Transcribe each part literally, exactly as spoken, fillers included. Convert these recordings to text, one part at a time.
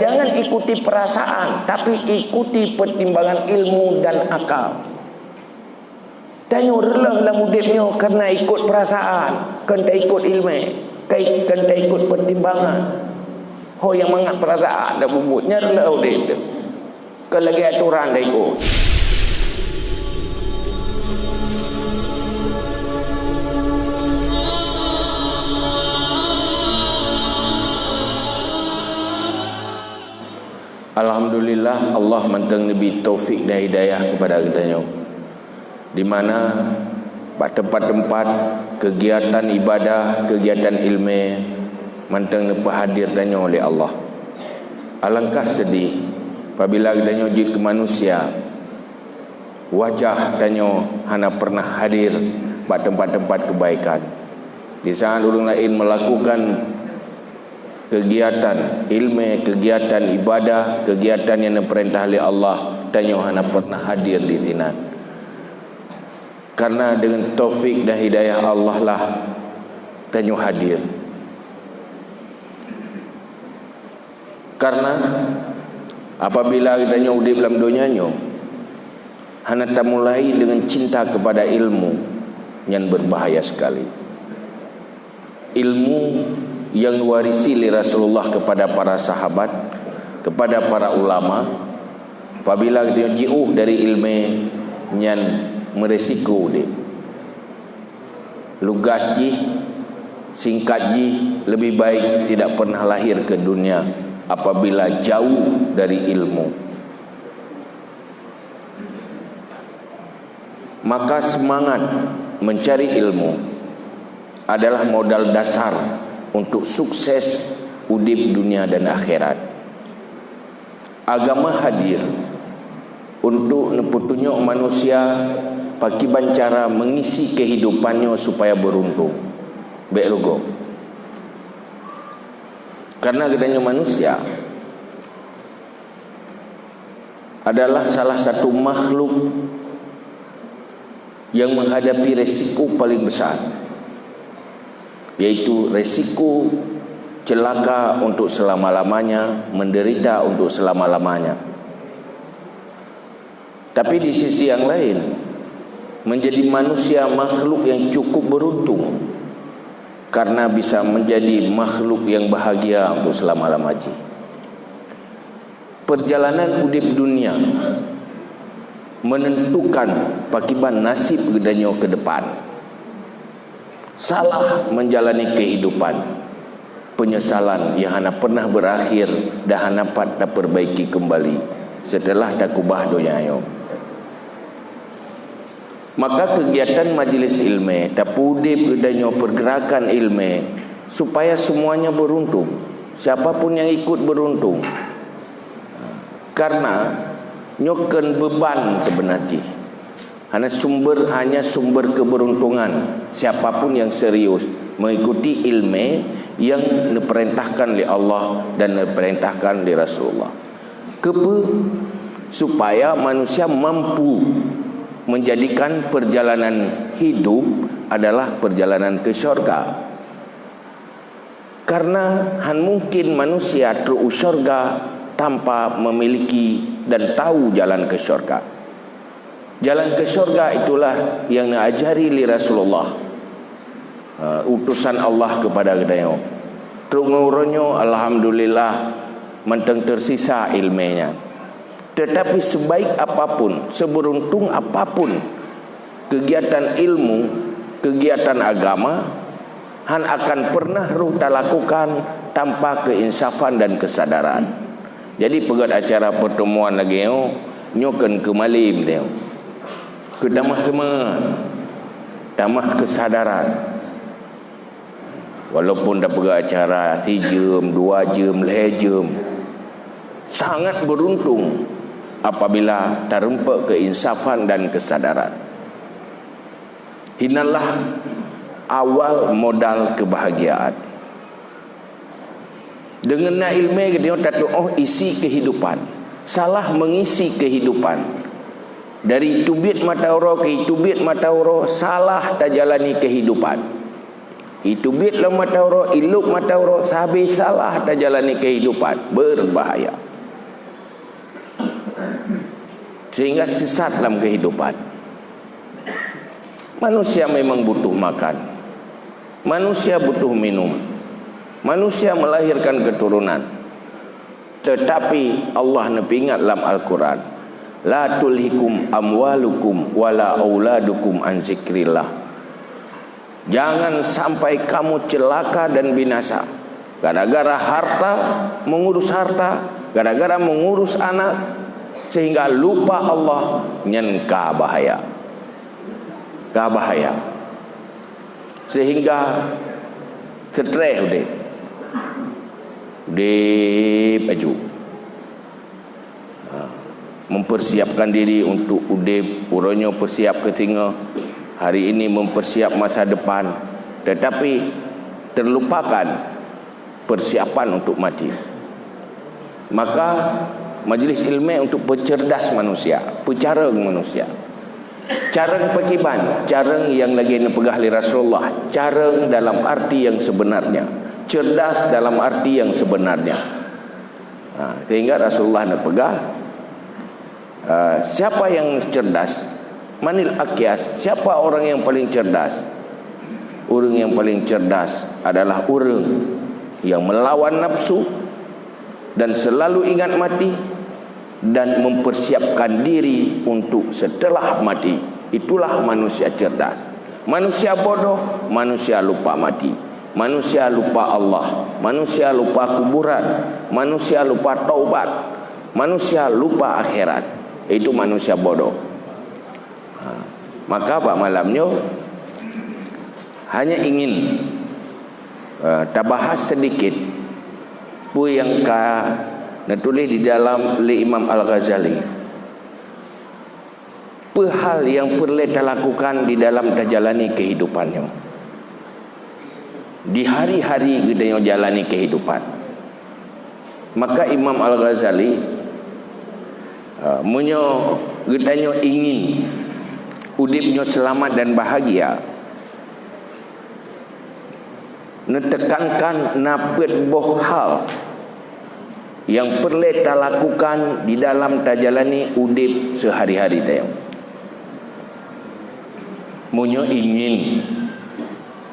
Jangan ikuti perasaan, tapi ikuti pertimbangan ilmu dan akal. Tanyoe reuloh lam udeb nyoe kareuna ikot perasaan, kon taikot ileumé, kai-, kon taikot pertimbangan. Ho nyang mangat perasaan tapubuet, nyan reuloh udeb teuh. Kon lagée atoran taikot. Alhamdulillah, Allah mantong neubri taufik dan hidayah keupada geutanyoe, di mana bak teumpat-teumpat keugiatan ibadah, keugiatan ileumé mantong neupeuhadir tanyoe lé Allah. Alangkah seudeh apabila geutanyoe jeuet keu manusia, wajah tanyoe hana pernah hadir bak teumpat-teumpat keubaikan. Di saat ureuëng laén meulakukan keugiatan ileumé, keugiatan ibadah, keugiatan nyang neupeurintah lé Allah, tanyoe hana pernah hadir di sinan. Karena deungon taufik dan hidayah Allah lah tanyoe hadir. Karena apabila tanyoe udeb lam donya nyoe, hana tamulai deungon cinta keupada ilmu, nyan beubahaya sekali. Ilmu nyang diwarisi lé Rasulullah keupada para sahabat, keupada para ulama, apabila geutanyoe jiôh dari ileumé, nyan meurisiko udeb. Lugas jih, singkat jih, lebih baik tidak pernah lahir ke dunia apabila jauh dari ilmu. Maka semangat mencari ilmu adalah modal dasar untuk sukses udeb dunia dan akhirat. Agama hadir untuk neupeutunyok manusia pakiban cara mengisi kehidupannya supaya beruntung. Bék rugoe. Karena geutanyoe manusia adalah salah satu makhluk yang menghadapi resiko paling besar, yaitu resiko celaka untuk selama-lamanya, menderita untuk selama-lamanya. Tapi di sisi yang lain, menjadi manusia makhluk yang cukup beruntung karena bisa menjadi makhluk yang bahagia untuk selama-lama jih. Perjalanan udeb dunia menentukan pakiban nasib geutanyoe ke depan. Salah menjalani kehidupan, penyesalan yang hana pernah berakhir dan hana pat taperbaiki kembali setelah takubah donya nyoe. Maka keugiatan majlis ileumé, tapeuudeb geutanyoe pergerakan ileumé, supaya semuanya beruntung. Siapa pun yang ikut beruntung. Karena nyoe kon beuban seubeuna jih. Hana sumber, hanya sumber keberuntungan siapa pun yang serius mengikuti ileumé yang neupeurintahkan lé Allah dan neupeurintahkan lé Rasulullah. Keupeue? Supaya manusia mampu menjadikan perjalanan hidup adalah perjalanan ke syurga. Karena hán mungkin manusia trok u syurga tanpa memiliki dan tahu jalan ke syurga. Jalan ke syurga itulah yang neuajari lé Rasulullah, eh, utusan Allah keupada geutanyoe. Trok ngon uroe nyoe, alhamdulillah, mantong teusisa ileumé nyan. Tetapi sebaik apapun, seberuntung apapun kegiatan ilmu, kegiatan agama, hán akan pernah roh talakukan tanpa keuinsafan dan kesadaran. Jadi, peugét acara pertemuan lagée nyoe, nyoe kon keu malem nyoe. Keu tamah seumah, tamah kesadaran. Walaupun tapeugét acara sijeuem, dua jeuem, lhée jeuem, sangat beruntung apabila tarumpok keuinsafan dan kesadaran. Inilah awal modal kebahagiaan. Deungon na ileumé geutanyoe tatuoh isi kehidupan. Salah mengisi kehidupan. Dari teubiet mata uroe keu teubiet mata uroe, salah tajalani kehidupan. Iteubiet lom mata uroe, ilop mata uroe, sabé salah tajalani kehidupan, berbahaya. Sehingga sesat dalam kehidupan. Manusia memang butuh makan. Manusia butuh minum. Manusia melahirkan keturunan. Tetapi Allah neupeuingat lam Al-Quran, "La tulhikum amwalukum wala auladukum an zikrillah." Jangan sampai kamu celaka dan binasa gara-gara harta, mengurus harta, gara-gara mengurus anak, sehingga lupa Allah, nyan ka bahaya. Ka bahaya. Sehingga stres udeb. Udeb laju. Ha, mempersiapkan diri untuk udeb, uroe nyoe persiap keu singoh, hari ini mempersiap masa depan. Tetapi terlupakan persiapan untuk mati. Maka, majlis ilmu untuk pencerdas manusia, peucareueng manusia. Careueng pakriban, careueng nyang lagée neupeugah lé Rasulullah, careueng dalam arti yang sebenarnya, cerdas dalam arti yang sebenarnya. Ha, sehingga Rasulullah neupeugah, ha, siapa yang cerdas? Manil akyas? Siapa orang yang paling cerdas? Orang yang paling cerdas adalah orang yang melawan nafsu dan selalu ingat mati dan mempersiapkan diri untuk setelah mati. Itulah manusia cerdas. Manusia bodoh, manusia lupa mati. Manusia lupa Allah, manusia lupa kuburan, manusia lupa taubat, manusia lupa akhirat. Itu manusia bodoh. Ha, maka bak malam nyoe hanya ingin, eh, tabahas sedikit peue nyang ka neutuléh di dalam lé Imam Al-Ghazali. Peue hal nyang peureulée talakukan di dalam tajalani keuhidupan nyoe? Di hari-hari geutanyoe jalani keuhidupan. Maka Imam Al-Ghazali, ha, meunyoe geutanyoe ingin udeb nyoe seulamat dan bahagia, neutekankan na peuet boh hal nyang peureulée talakukan di dalam tajalani udeb seuhari-hari tanyoe. Meunyoe ingin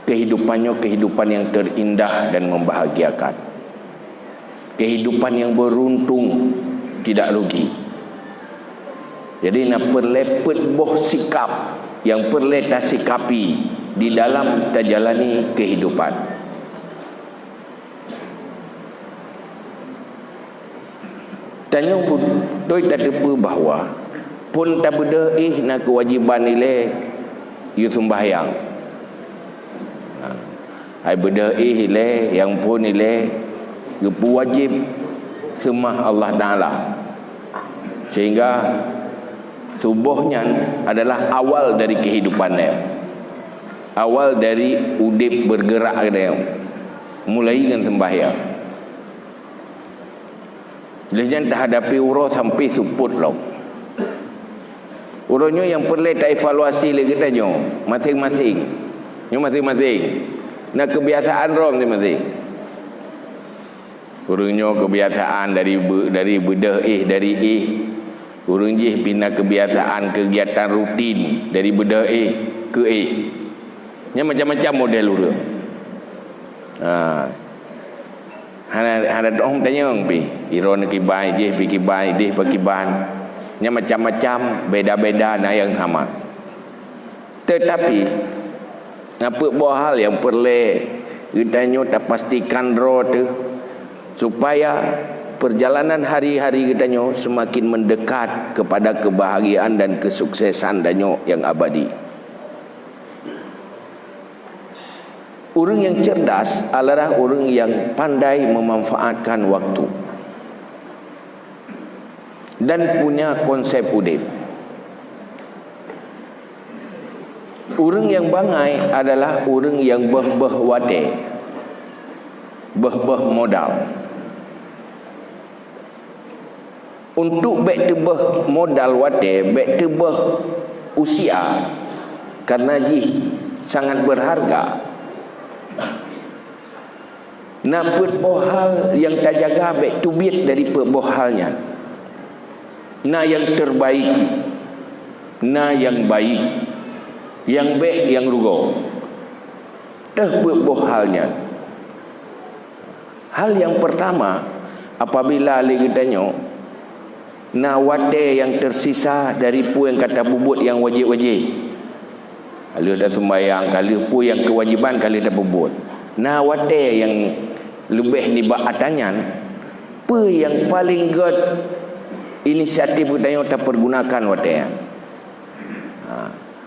keuhidupan nyoe keuhidupan nyang teurindah dan membahagiakan, keuhidupan nyang beuruntung, tidak rugi. Jadi, na peureulée peuet boh sikap nyang peureulée tasikapi di dalam tajalani keuhidupan. Tanyoe beutôi tateupeue bahwa phon tabeudôh éh na keuwajéban ilée yue seumbahyang. Ha. Hai beudôh éh ilée, nyang phon ilée geupeuwajéb seumah Allah Taala. Sehingga suboh nyan adalah awal dari keuhidupan nyan. Awal dari udeb beugeurak nyan. Mulai ngon seumbahyang. Lheueh nyan tahadapi uroe sampai seupôt lom. Uroe nyoe nyang peureulée taevaluasi lé geutanyoe maséng-maséng. Nyoe maséng-maséng na keubiasaan droe maséng-maséng. Ureuëng nyoe keubiasaan dari be-, dari beudôh éh, dari éh. Ureuëng jih pih na keubiasaan keugiatan rutin dari beudôh éh keu éh. Nyan macam-macam model ureuëng. Ha. Hana, hana teuhom tanyong pih. Uroe nyoe kiban, jih pih kiban, ideh pih kiban. Nyan macam-macam, beda-beda, na nyang sama. Tetapi, na peuet boh hal nyang peureulée geutanyoe tapastikan droe teuh, supaya perjalanan hari-hari geutanyoe semakin mendekat kepada kebahagiaan dan kesuksesan tanyoe nyang abadi. Ureuëng nyang cerdas adalah ureuëng nyang pandai memanfaatkan waktu dan punya konsep udeb. Ureuëng nyang bangai adalah ureuëng nyang beuh-beuh watée, beuh-beuh modal. Untuk bék teubeuh modal watée, bék teubeuh usia, karena jih sangat berharga. Na peuet boh hal nyang tajaga, bék teubiet dari peuet boh hal nyan. Na nyang terbaik, na nyang baik, nyang bék, nyang rugoe. Teuh peuet boh hal nyan. Hal nyang peurtama, apabila lé geutanyoe na watée nyang teusisa dari peue nyang ka tapeubuet nyang wajéb-wajéb. Ka lheueh taseumayang, ka lheueh peue nyang keuwajéban ka lheueh tapeubuet. Na watée nyang leubeh nibak atra nyan, peue nyang paleng gét inisiatif geutanyoe tapeurgunakan watée nyan. Ha.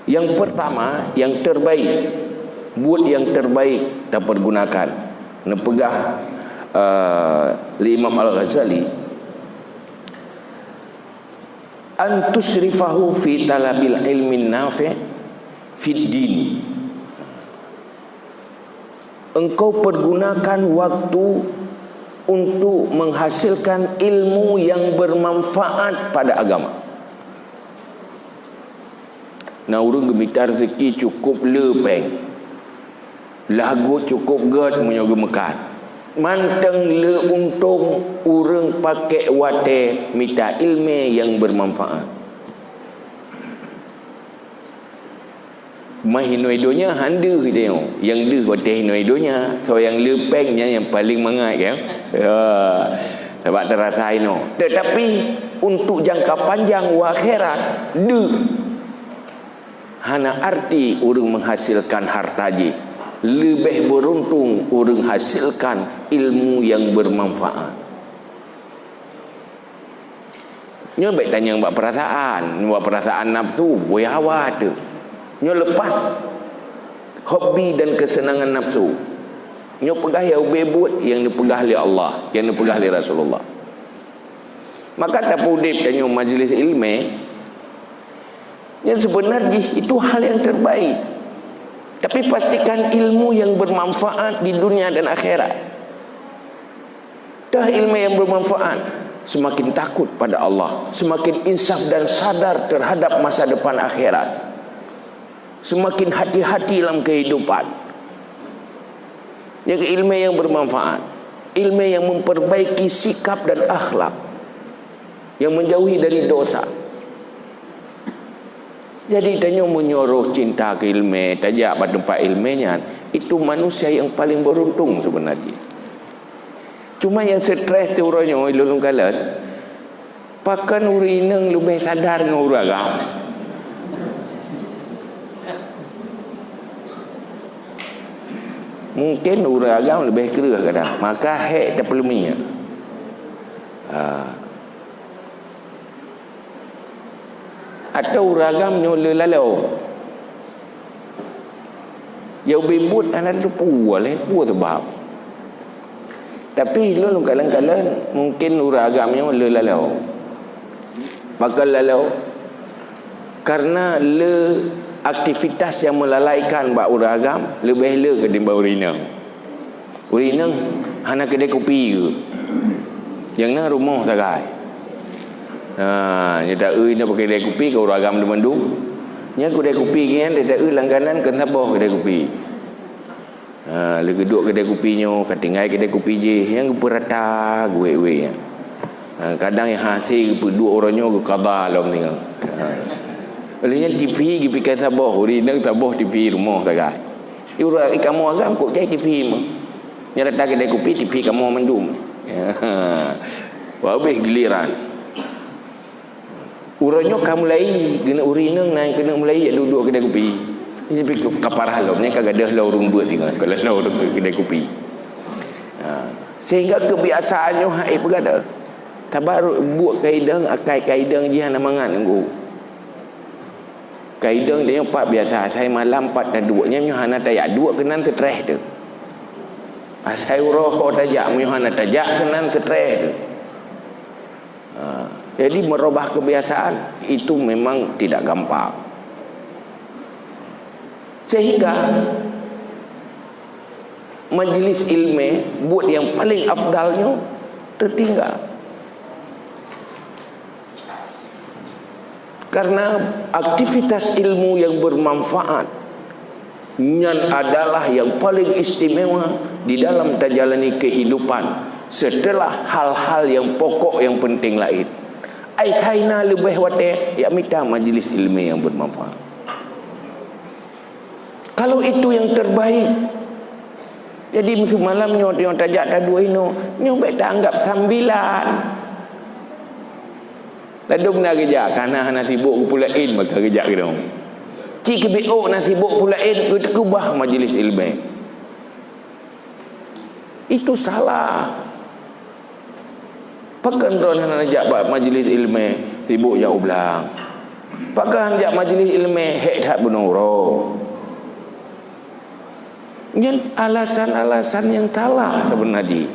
Nyang peurtama, nyang terbaik. Buet nyang terbaik tapeurgunakan. Neupeugah, eh, lé Imam Al-Ghazali, "An tusrifahu fi talabil ilmin nafi' fid din." Engkau pergunakan waktu untuk menghasilkan ilmu yang bermanfaat pada agama. Na ureuëng geumita rezeki cukup le péng, lagu cukup gét meunyoe geumeukat. Mantong le untông ureuëng pakai watée mita ilmu yang bermanfaat. Mah hinoe donya han deuh teuh. Nyang deuh watée hinoe donya, soe nyang le péng nyan nyang paleng mangat, kan? Ya. Sabab terasa hinoe. Tetapi untuk jangka panjang wa akhirat, deuh. Hana arti ureuëng menghasilkan harta jih. Leubeh beruntung ureuëng hasilkan ilmu yang bermanfaat. Nyoe bék tanyong bak peurasaan, bak peurasaan nafsu, buya hawa teuh. Nyoe lepas hobi dan kesenangan nafsu. Nyoe peugah nyang ubé buet nyang neupeugah lé Allah, nyang neupeugah lé Rasulullah. Maka tapeudeb tanyoe majlis ilmu, yang sebenar jih itu hal yang terbaik. Tapi pastikan ilmu yang bermanfaat di dunia dan akhirat. Tah ilmu yang bermanfaat, semakin takut pada Allah, semakin insaf dan sadar terhadap masa depan akhirat, semakin hati-hati dalam kehidupan. Jaga ilmu yang bermanfaat, ilmu yang memperbaiki sikap dan akhlak, yang menjauhi dari dosa. Jadi, tanyoe meunyoe roh cinta keu ilmu, tajak bak teumpat ilmu nyan, itu manusia yang paling beruntung sebenarnya. Cuma nyang stres teuh uroe nyoe lôn kalon, pakon ureuëng inong leubeh sadar ngon ureuëng agam. Mungkin ureuëng agam leubeh kreueh kadang, maka hék tapeuleumie. Ha. Atau ureuëng agam nyoe le laloe. Ya ubé buet hana teupeu lé peue sabab. Tapi lôn kalon-kalon mungkin ureuëng agam nyoe le laloe. Pakon laloe? Karena le aktivitas yang melalaikan bak ureuëng agam leubeh le ketimbang ureuëng inong. Ureuëng inong hana keudè kupi geuh. Nyang na rumoh sagai. Ha, nyoe ta-eu nyoe pakai keudè kupi keu ureuëng agam teumandum. Nyang keudè kupi nyan ta-eu langganan keu saboh keudè kupi. Ha, lé geuduek keudè kupi nyoe, ka tinggai keudè kupi jih, nyang geupeurata geuwék-wék nyan. Ha, kadang nyang hase geupeuduek uroe nyoe geukaba lom singoh. Ha. Oleh nyan T V geupikai saboh, ureuëng inong saboh T V rumoh sagai. Ureuëng kamoe agam kok jai T V meuh. Nyang rata keudè kupi T V kamoe mandum. Wah, habéh giliran. Uroe nyoe ka mulai, keuneuk ureuëng inong na keuneuk mulai jak duek-duek keudè kupi. Jadi ka parah lom, nyan ka gadôh lom ureuëng beuet singoh, ka lom ureuëng keudè kupi. Ha. Sehingga kebiasaan nyoe hai peugah dah. Tabar buet keu idong, akai keu idong jih hana mangat nunggu. Keu idong tanyoe pat biasa, asai malam pat taduek, nyan nyoe hana tajak duek keunan seutreh teuh. Asai uroe ho tajak, meunyoe hana tajak keunan seutreh teuh. Ha, jadi merubah kebiasaan itu memang tidak gampang. Sehingga majlis ilmu buet yang paling afdal nyoe tertinggal. Karena aktivitas ilmu yang bermanfaat Nyan adalah yang paling istimewa di dalam tajalani kehidupan setelah hal-hal yang pokok yang penting lain. Ai taina leubeh watée, ya mita majlis ilmu yang bermanfaat. Kalau itu yang terbaik, jadi seumalam nyoe, nyoe tajak taduek inoe, nyoe bék taanggap sambilan. Ladôm na geujak, kana hana sibok keu peue laén maka geujak keudong. Cit keubiôk na sibok peue laén, geuteukeubah majlis ilmu. Itu salah. Pakon droeneuh hana jak bak majlis ilmu, sibok jak u blang? Pakon jak majlis ilmu, hék that bunoe uroe? Nyan alasan-alasan nyang salah seubeuna jih.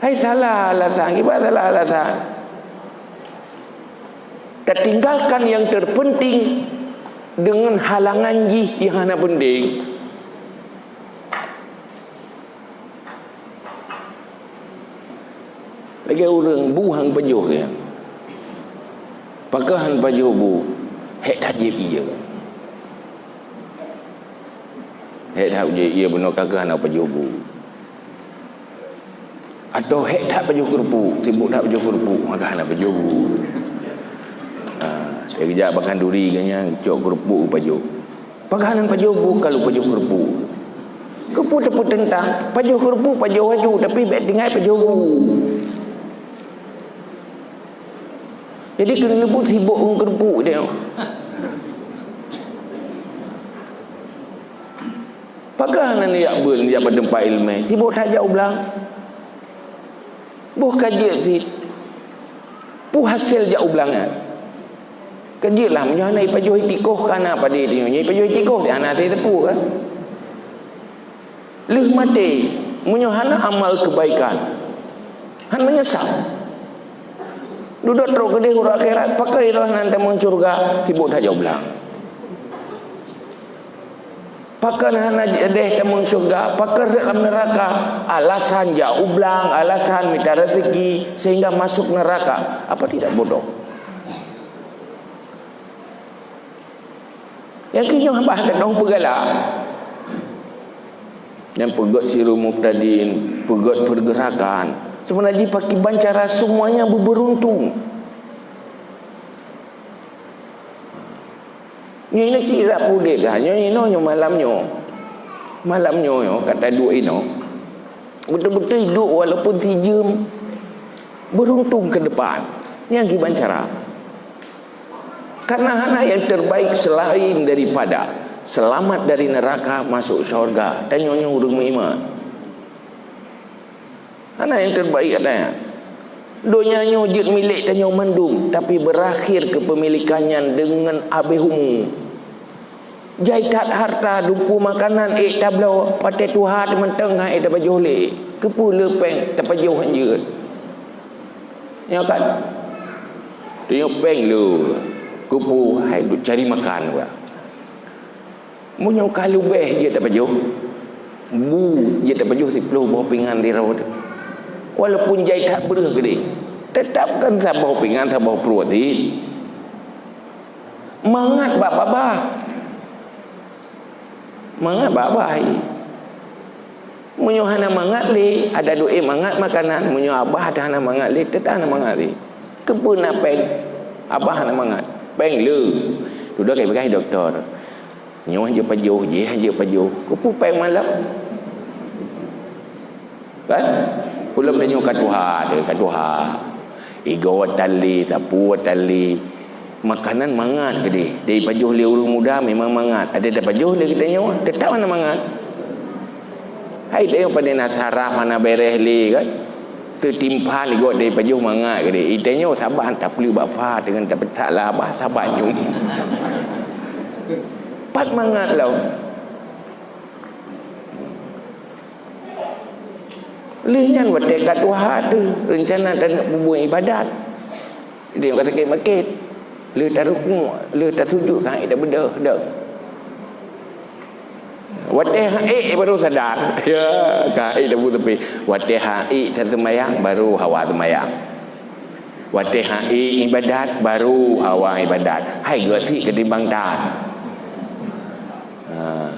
Hai salah alasan, kiban salah alasan. Tatinggalkan yang terpenting dengan halangan jih yang hana penting. Lagée ureuëng bu han pajoh nyan. Pakon han pajoh bu, hék that jieb ié. Hék that jieb ié bunoe, kakeuh hana pajoh bu. Atawa hék that pajoh keureupuk, sibok that pajoh keureupuk, maka hana pajoh bu. Ha, lagée geujak bak khanduri geuhnyan, cok keureupuk geupajoh. Pakon han pajoh bu ka lheueh pajoh keureupuk? Keupeue tapeuteuntang? Pajoh keureupuk pajoh aju, tapi bék tinggai pajoh bu. Jadi keuneuk leubu sibok ngon keureupuk teuh. Pakon hana neujak beuet, neujak bak teumpat iéleumé? Sibok that jak u blang. Boh ka jeuet cit. Peue hasé jak u blang nyan? Ka jeuet lah, meunyoe hana ipajoh itikoh ka na padé tanyoe, nyoe ipajoh itikoh hana hasé teupeu kan? Lheueh maté, meunyoe hana amal keubaikan, han meunyeusal. Dudoe trok keudeh uroe akhirat, pakon droe hana tamong syeuruga, sibok that jak u blang. Pakon hana jadeh tamong syeuruga, pakon rhot lam neuraka? Alasan jak u blang, alasan mita rezeki sehingga masuk neraka. Apa tidak bodoh? Nyang keuh nyoe bah keunong peugala. Nyang peugét sirul mubtadin, peugét pergerakan. Seubeuna jih pakriban cara semuanya beruntung. Nyoe inoe cit rab udeb dah. Nyoe inoe nyoe malam nyoe. Malam nyoe, nyoe ka taduek inoe. Beutôi-beutôi duek walaupun sijeuem. Beruntung ke depan. Nyan kiban cara. Karena hana yang terbaik selain daripada selamat dari neraka, masuk syurga. Tanyoe nyoe ureuëng meuiman. Hana nyang terbaik katanya. Donya nyoe jeuet milék tanyoe mandum, tapi berakhir kepemilikan nyan deungon abéh umu. Jai that harta, dumpeue makanan, ék tabloe, watée tuha teumantong han ék tapajoh lé. Keupeue le péng tapajoh han jeuet? Nyoe kan? Tanyoe péng le. Keupeue hai duek cari makan bah. Meunyoe ka leubeh jeuet tapajoh, bu jeuet tapajoh siplôh boh pingan sidroe teuh. Walaupun jai that breueh keudeh, teutap kan saboh pingan saboh pruet cit. Mangat bak babah. Mangat bak babah. Meunyoe hana mangat lé, ada duek mangat makanan, meunyoe babah hana mangat lé, teutap hana mangat lé. Keupeue na péng? Babah hana mangat. Péng le. Dudoe ka ipeugah doktor. Nyoe han jeuet pajoh, jih han jeuet pajoh. Keupeue péng malam? Kan? Ulôn tanyoe ka tuha, ka tuha. Igoe tan lé, sapeue tan lé. Makanan mangat keudeh. Tapajoh lé ureuëng muda memang mangat. Adak tapajoh lé geutanyoe, teutap hana mangat. Hai tanyoe padahai na saraf hana béreh lé kan. Teutimpan igoe tapajoh mangat keudeh. Itanyoe saban tapeuleueh bak fa deungon tapeutak lam babah saban nyoe. Pat mangat lom. Lheueh nyan watée ka tuha teuh, reuncana taneuk peubuet ibadat. Dia ka sakét-makét. Lheueh tarukuk, lheueh tasujut ka han ék tabeudôh, dong. Watée han ék baru sadar. Ya, ka han ék tabu teupé. Watée han ék taseumayang baru hawa seumayang. Watée han ék iébadat, baru awai iébadat. Hai gét cit keutimbang that. Ha.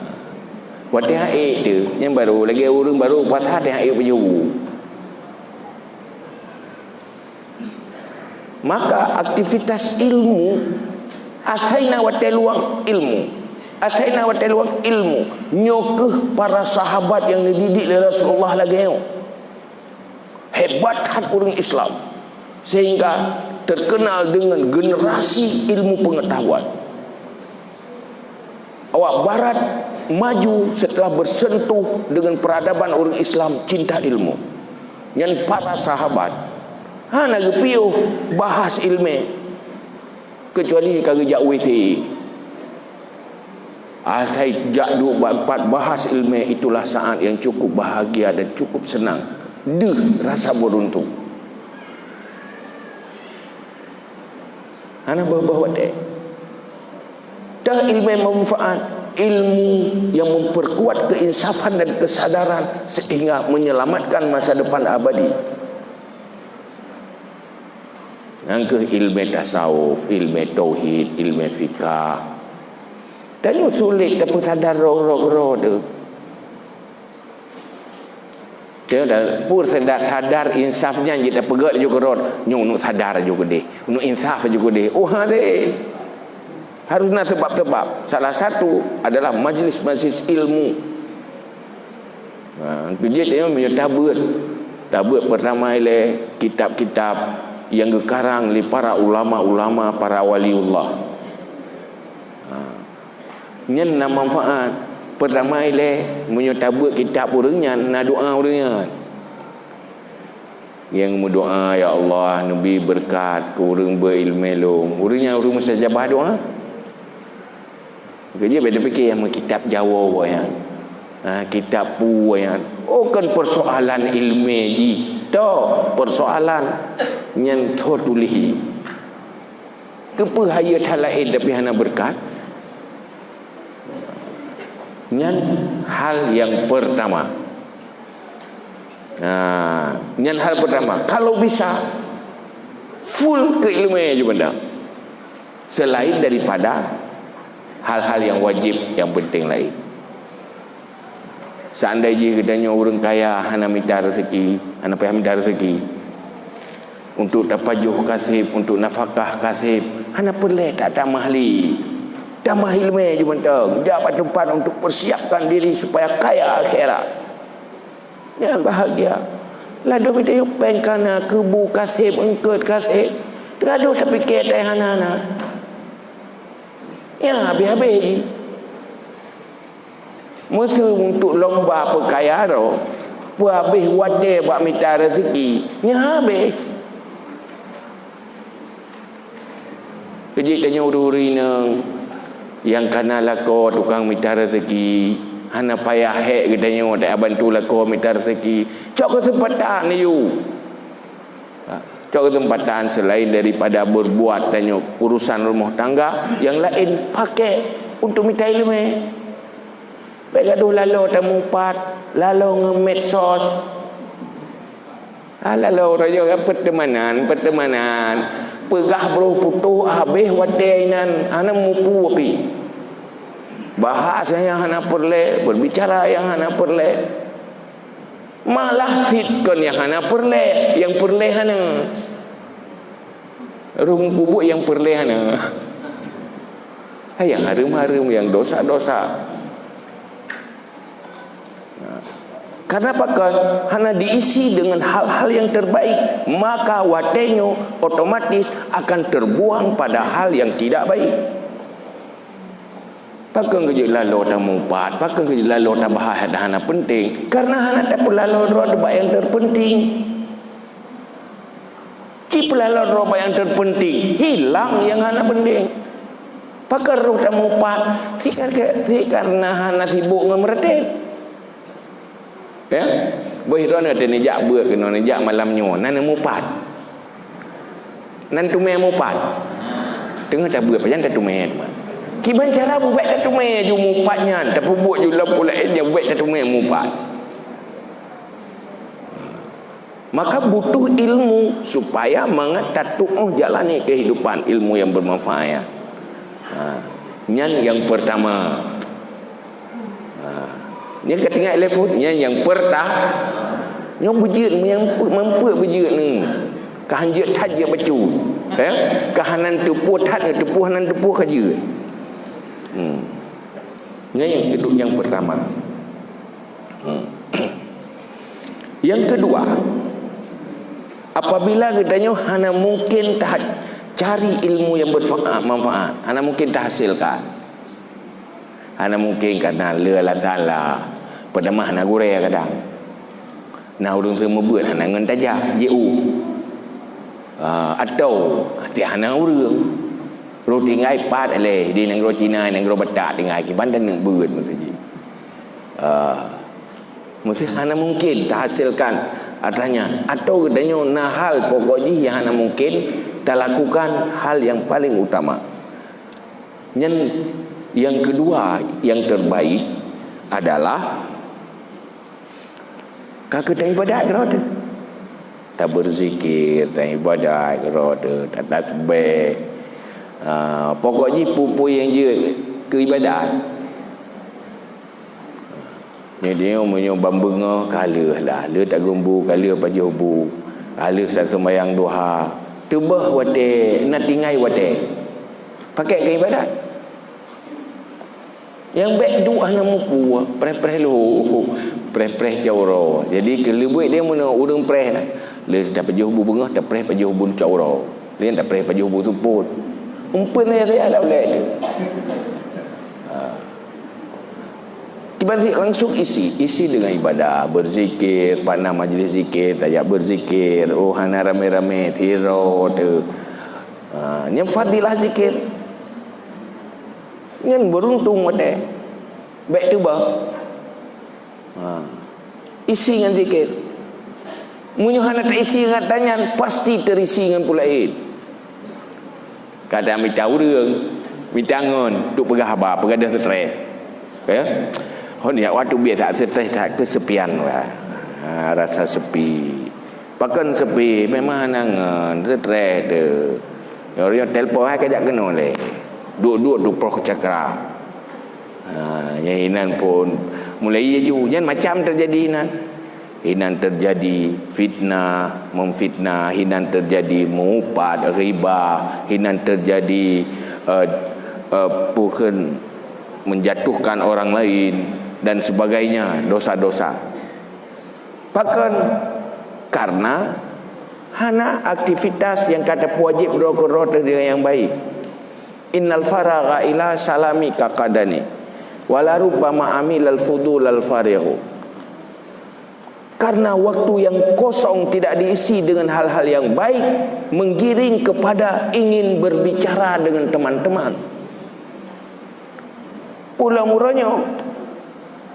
Watée han ék teuh, nyan baru lagée ureuëng baru puasa teuh han ék baju. Maka aktivitas ilmu, asai na watée luwang ilmu. Asai na watée luwang ilmu. Nyoe kheueh para sahabat nyang neudidik lé Rasulullah lagée nyoe. Hebat that ureuëng Islam, sehingga terkenal dengan generasi ilmu pengetahuan. Awak Barat maju setelah bersentuh dengan peradaban ureuëng Islam cinta ilmu. Nyan para sahabat hana geupiôh bahas ilmu, kecuali ka geujak W C. Asai jak duek bak teumpat bahas ilmu, itulah saat yang cukup bahagia dan cukup senang. Deuh rasa beruntung. Hana boh-boh watée. Teuh ilmu manfaat, ilmu yang memperkuat keinsafan dan kesadaran sehingga menyelamatkan masa depan abadi. Nyan kheueh ilmu tasawuf, ilmu tauhid, ilmu fikah. Tanyoe sulet tapeusadar droe-droe keudroe teuh. Teuh dah, peue sadar, sadar insaf nyan jeuet tapeugét laju keudroe, nyoe uneuk sadar laju keudeh, uneuk insaf laju keudeh. Oh, ha, deh. Harus na sebab-sebab. Salah satu adalah majlis-majlis ilmu. Ha, keujeuet nyoe meunyoe tabeuet. Tabeuet peurtama ilée kitab-kitab nyang geukarang lé para ulama-ulama, para waliullah. Ha. Nyan na manfaat. Peurtama ilée, meunyoe tabeuet kitab ureuëng nyan, na doá ureuëng nyan. Nyang meudoá, "Ya Allah, neubi beureukat keu ureuëng beuilmé lôn." Ureuëng nyan ureuëng mustajabah doá. Keujeuet bèk tapike nyang meukitab Jawoe nyan. Ha, kitab peue nyan. Oh, kon peusoalan ilmé jih. Toh, peusoalan nyan toh tuléh. Keupeue hayeu that laén tapi hana beureukat? Nyan hal nyang peurtama. Nah, nyan hal peurtama. Kalau bisa, full keu ileumèe ju banda. Selain daripada hal-hal nyang wajéb, nyang penting laén. Seandai jih geutanyoe ureueng kaya hana mita rezeki, hana payah mita rezeki. Untuk tapajoh kaseb, untuk nafakah kaseb, hana peureulèe tatamah lé. Tamah ileumèe ju mantong, jak bak teumpat untuk persiapkan diri supaya kaya akhirat. Nyan bahagia. Ladôm geutanyoe péng kana, keubu kaseb, eungkôt kaseb, teugadôh tapike tai hana-hana. Nyan habéh-habéh jih. Meuseu untuk lomba peukaya droe, peuhabéh watèe bak mita rezeki, nyan habéh. Keujeuet tanyoe ureueng-ureueng inong nyang kana lakoe tukang mita rezeki, hana payah hék geutanyoe tabantu lakoe mita rezeki. Cok keuseumpatan laju. Ha, cok keuseumpatan selain daripada berbuat tanyoe urusan rumoh tangga, nyang laén pakè untuk mita ileumèe. Bèk gadôh laloe tamupat, laloe ngon medsos. Ah, laloe raja peuteumanan, peuteumanan. Peugah broh putôh habéh watèe inan, hana mupu pi. Bahas nyang hana peureulèe, berbicara nyang hana peureulèe. Malah cit kon nyang hana peureulèe, nyang peureulèe hana. Rhueng peubuet nyang peureulèe hana. Hai nyang hareuem-hareuem, nyang dosa-dosa. Karena pakon hana diisi dengan hal-hal yang terbaik, maka watèe nyoe otomatis akan terbuang pada hal yang tidak baik. Pakon keujeuet laloe tamupat, pakon keujeuet laloe tabahas nyang hana penting, karena hana tapeulaloe droe bak nyang terpenting. Ci peulaloe droe bak nyang terpenting, hilang nyang hana penting. Pakon roh tamupat, si kar-, si karena hana sibuk ngon meuratéb. Ya? Boh droeneuh teuh neujak beuet keunoe, neujak malam nyoe, na neumupat. Na neuteumèe mupat. Teungoh tabeuet pajan tateumèe teuma. Kiban cara beuet tateumèe ju mupat nyan, tapeubuet ju lam peue laén nyang beuet tateumèe mupat. Maka butuh ilmu supaya mangat tatuoh jalani kehidupan, ilmu yang bermanfaat. Ha, nyan yang pertama. Ha, nyan ka tinggai lé phon, nyan yang perta-, nyoe beujeuet, nyang pe-, mampu beujeuet ni. Ka han jeuet that jeuet bacut. Ya? Ka hana teupeue that, teupeue hana teupeue ka jeuet. Hmm. Nyan yang kedua, yang pertama. Hmm. Yang kedua, apabila geutanyoe hana mungkin ta-, cari ilmu yang berfa-, manfaat, hana mungkin tahasilkan. Hana mungkin karena le alasan lah. Peutamah hana gurée kadang. Na ureuëng seumeubeuet hana ngon tajak, jiôh. Ah, atau até hana ureuëng. Roh tinggai pat lé di nanggroe Cina, nanggroe Batak tinggai kiban dan neuk beuet meuseujid. Ah, mesti hana mungkin tahasilkan atasnya. Atau geutanyoe na hal pokok jih yang hana mungkin talakukan hal yang paling utama. Nyan yang kedua yang terbaik adalah ka keu taibadat keudroe teuh. Tabeuzikir, taibadat keudroe teuh, tatasbeh. Ha, pokok jih peue-peue nyang jeuet keu ibadat. Nyoe, nyoe meunyoe ban beungoh ka lheueh lah, lheueh tageumbu, ka lheueh pajoh bu, ka lheueh sat seumayang duha. Teubeh watée, na tinggai watée. Pakai keu ibadat. Nyang bék duek hana mupu, preh-preh lhok, preh-preh cot uroe. Jadi, keu leubeut dia meunyoe ureuëng preh, lheueh tapajoh bu beungoh, tapreh pajoh bu cot uroe. Lheueh tapreh pajoh bu seupôt. Umpeun saya, saya dah boleh tu. Ha. Kiban sit langsung isi, isi dengan ibadah, berzikir, pada majlis zikir, tajak berzikir, oh, hana ramé-ramé, sidroe teuh. Ha, nyan fadilah zikir. Nyan beuruntung watée. Bék teubeh. Ha. Isi ngon zikir. Meunyoe hana taisi ngon tanyan, pasti terisi ngon peue laén. Kadang mita ureuëng, mita ngon, untuk peugah haba, peugah dah stres. Ya? Hon ya, waktu biasa stres that kesepian lah. Ha, rasa sepi. Pakon sepi, memang hana ngon, stres tu. Nyoe telepon hai kajak keunoe lé. Duek-duek tu proh cakra. Ha, nyang inan pun mulai laju. Nyan macam terjadi inan. Inan terjadi fitnah, memfitnah, inan terjadi mengupat, riba, inan terjadi, eh, eh, pukul menjatuhkan orang lain dan sebagainya, dosa-dosa. Pakon? Karena hana aktivitas nyang ka tapeuwajéb droe keudroe teuh deungon nyang baik. Innal faragha ila salami kaqadani. Wala rubbama amilal fudulal farighu. Karena waktu yang kosong tidak diisi dengan hal-hal yang baik, menggiring kepada ingin berbicara dengan teman-teman. Ulang uroe nyoe,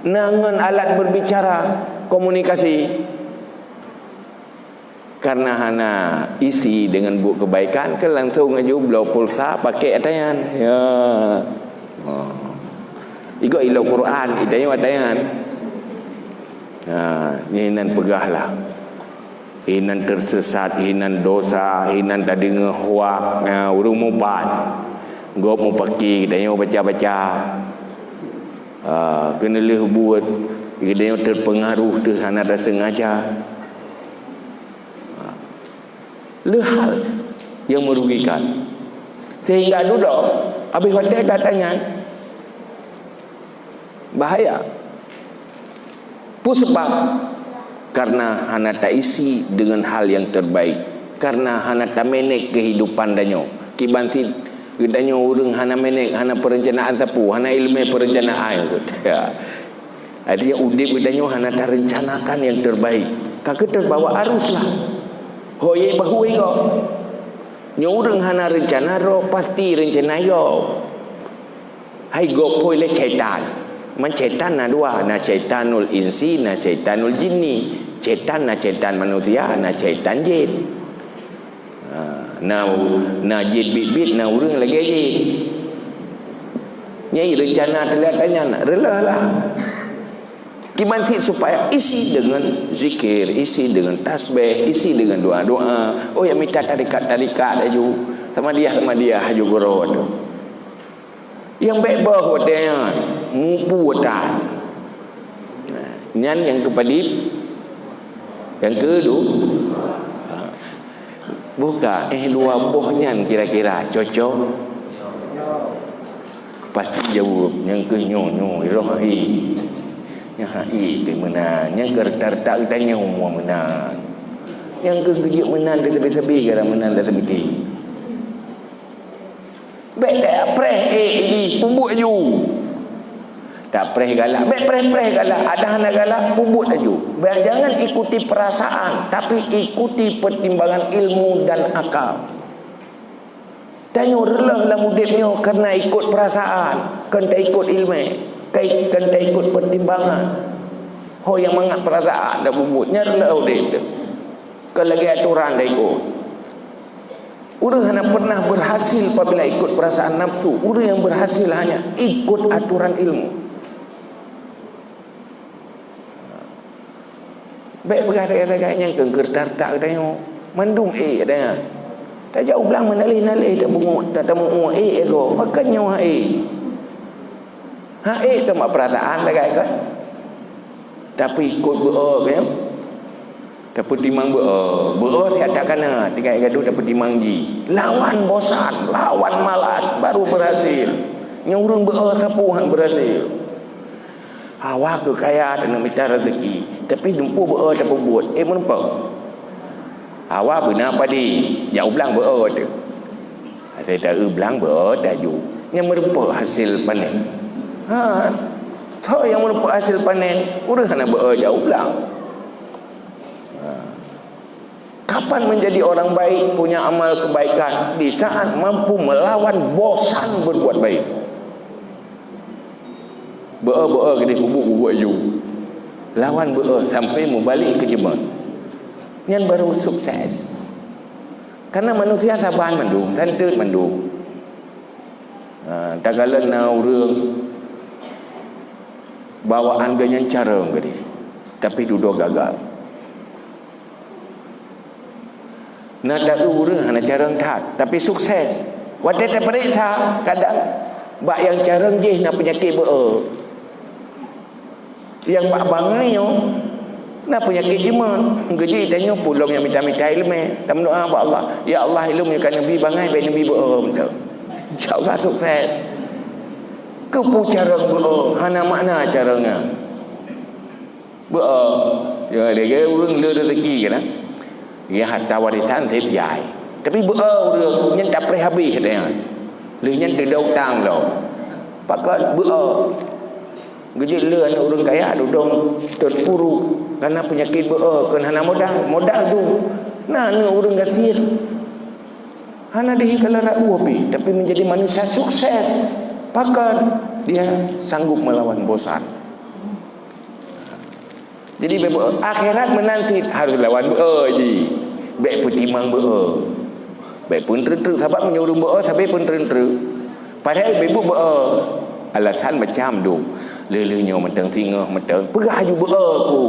na ngon alat berbicara, komunikasi. Karena hana isi dengan buet kebaikan, ke langsung aju bloe pulsa pakai atanyan. Ya. Oh. Igo ilo Quran, itanyoe atanyan. Ha, nyan inan peugah lah. Inan tersesat, inan dosa, inan tadeungoe hoak, ha, ureuëng mupat. Gob mupaki, itanyoe baca-baca. Ha, keuneulheueh buet, itanyoe terpengaruh teuh hana tasengaja. Ha. Le hal yang merugikan. Sehingga dudoe, habéh watée ka atanyan. Bahaya. Peue sabab? Karena hana taisi dengan hal yang terbaik. Karena hana tamanage kehidupan tanyoe. Kiban sit geutanyoe ureuëng hana manage, hana perencanaan sapeue, hana iéleumé perencanaan. Ya. Artinya udeb geutanyoe hana tarencanakan yang terbaik. Ka keu terbawa arus lah. Ho ye bahue gob. Nyoe ureuëng hana rencana droe, pasti rencana gob. Hai gob phôi lé syaitan. Man syaitan na dua, na syaitanul insi, na syaitanul jinni. Syaitan na syaitan manusia, na syaitan jin. Ha, na, na jin biet-biet, na ureuëng lagée jin. Nyai rencana teulat tanyan, reuloh lah. Kiban cit supaya isi deungon zikir, isi deungon tasbih, isi deungon doa-doa. Oh, nyang mita tarekat-tarekat laju, samadiyah-samadiyah laju geuroe tu. Nyang bék boh watée nyan, mupu watée. Nyan nyang keupadib, nyang keudu. Buka, eh, dua boh nyan kira-kira cocok? Pasti jaweueb, nyang keuh nyoe, nyoe, roh hai. Nyang hai teuh meunan, nyang keuh rata-rata geutanyoe meunan. Nyang keuh geujeuet meunan teuh sabe-sabe gara meunan teuh sabe. Bék tapreh, eh, ini, peubuet laju. Tapreh galak, bék preh-preh galak, ada hana galak, peubuet laju. Bék, jangan ikuti perasaan, tapi ikuti pertimbangan ilmu dan akal. Tanyoe reuloh lam udeb nyoe kareuna ikot perasaan, kon taikot ileumé, kai-, kon taikot pertimbangan. Ho nyang mangat perasaan tapeubuet, nyan reuloh udeb teuh. Kon lagée atoran taikot. Ureuëng hana pernah berhasil apabila ikut perasaan nafsu. Ureuëng yang berhasil hanya ikut aturan ilmu. Bék peugah lagée-lagée nyang keu geureutak-reutak geutanyoe. Mandum ék geutanyoe. Tajak u blang meunalih-nalih, tameunguek, ta-, tameunguek ék, ék goe. Pakon nyoe hai? Hai teuma perasaan lagée kan? Tapi ikut beu-e kan? Tapeutimang beu-e. Beu-e siat that kana, tinggai gadoh tapeutimang jih. Lawan bosan, lawan malas, baru berhasil. Nyoe ureuëng beu-e sapeue han berhasil. Hawa keu kaya dan mita rezeki, tapi dumpeue beu-e tapeubuet, eh, meureumpok. Hawa beuna padi, jak u blang beu-e teuh. Asai ta-eu blang beu-e taju, nyang meureumpok hasil panen. Ha, soe nyang meureumpok hasil panen? Ureuëng hana beu-e jak u blang. Ha. Kapan menjadi orang baik, punya amal kebaikan? Di saat mampu melawan bosan berbuat baik. Beu-e, beu-e keudeh peubuet-peubuet laju. Lawan beu-e sampai meubalek keu jeumeun. Nyan baru sukses. Karena manusia saban mandum, santet mandum. Ha, takalon na ureuëng bawaan geuhnyan carông keudeh, tapi dudoe gagal. Na ta-eu ureuëng hana carông that, tapi sukses. Watée tapareksa, kadang bak nyang carông jih na peunyakét beu-e. Nyang bak bangai nyoe na peunyakét jeumeun. Geujih tanyoe peulom nyang mita-mita ileumé, tameudoá bak Allah, "Ya Allah, ilôn nyoe ka neubi bangai, bék neubi beu-e mantong." Insya Allah sukses. Keupeue carông beu-e, hana makna carông nyan. Beu-e, ya, lagée ureuëng le rezeki kan. Ya, harta warisan seb jai. Tapi beu-e ureuëng nyan tapreh habéh nyan. Lheueh nyan teuda utang lom. Pakon beu-e. Geujeuet le aneuëk ureuëng kaya dudong teupuru karena peunyakét beu-e, kon hana modal. Modal tu. Na aneuëk ureuëng gasien. Hana dihi kala rau pi, tapi menjadi manusia sukses. Pakon dia sanggup melawan bosan. Jadi, beu-e, akhirat meunan cit harôh lawan beu-e jih. Bék peutimang beu-e. Bék peutreuk-treuk, sabab meunyoe ureuëng beu-e sabe peutreuk-treuk. Padahai bék beu-e. Alasan macam dum. Lheueh-lheueh nyoe mantong singoh mantong. Peugah aju beu-e ku.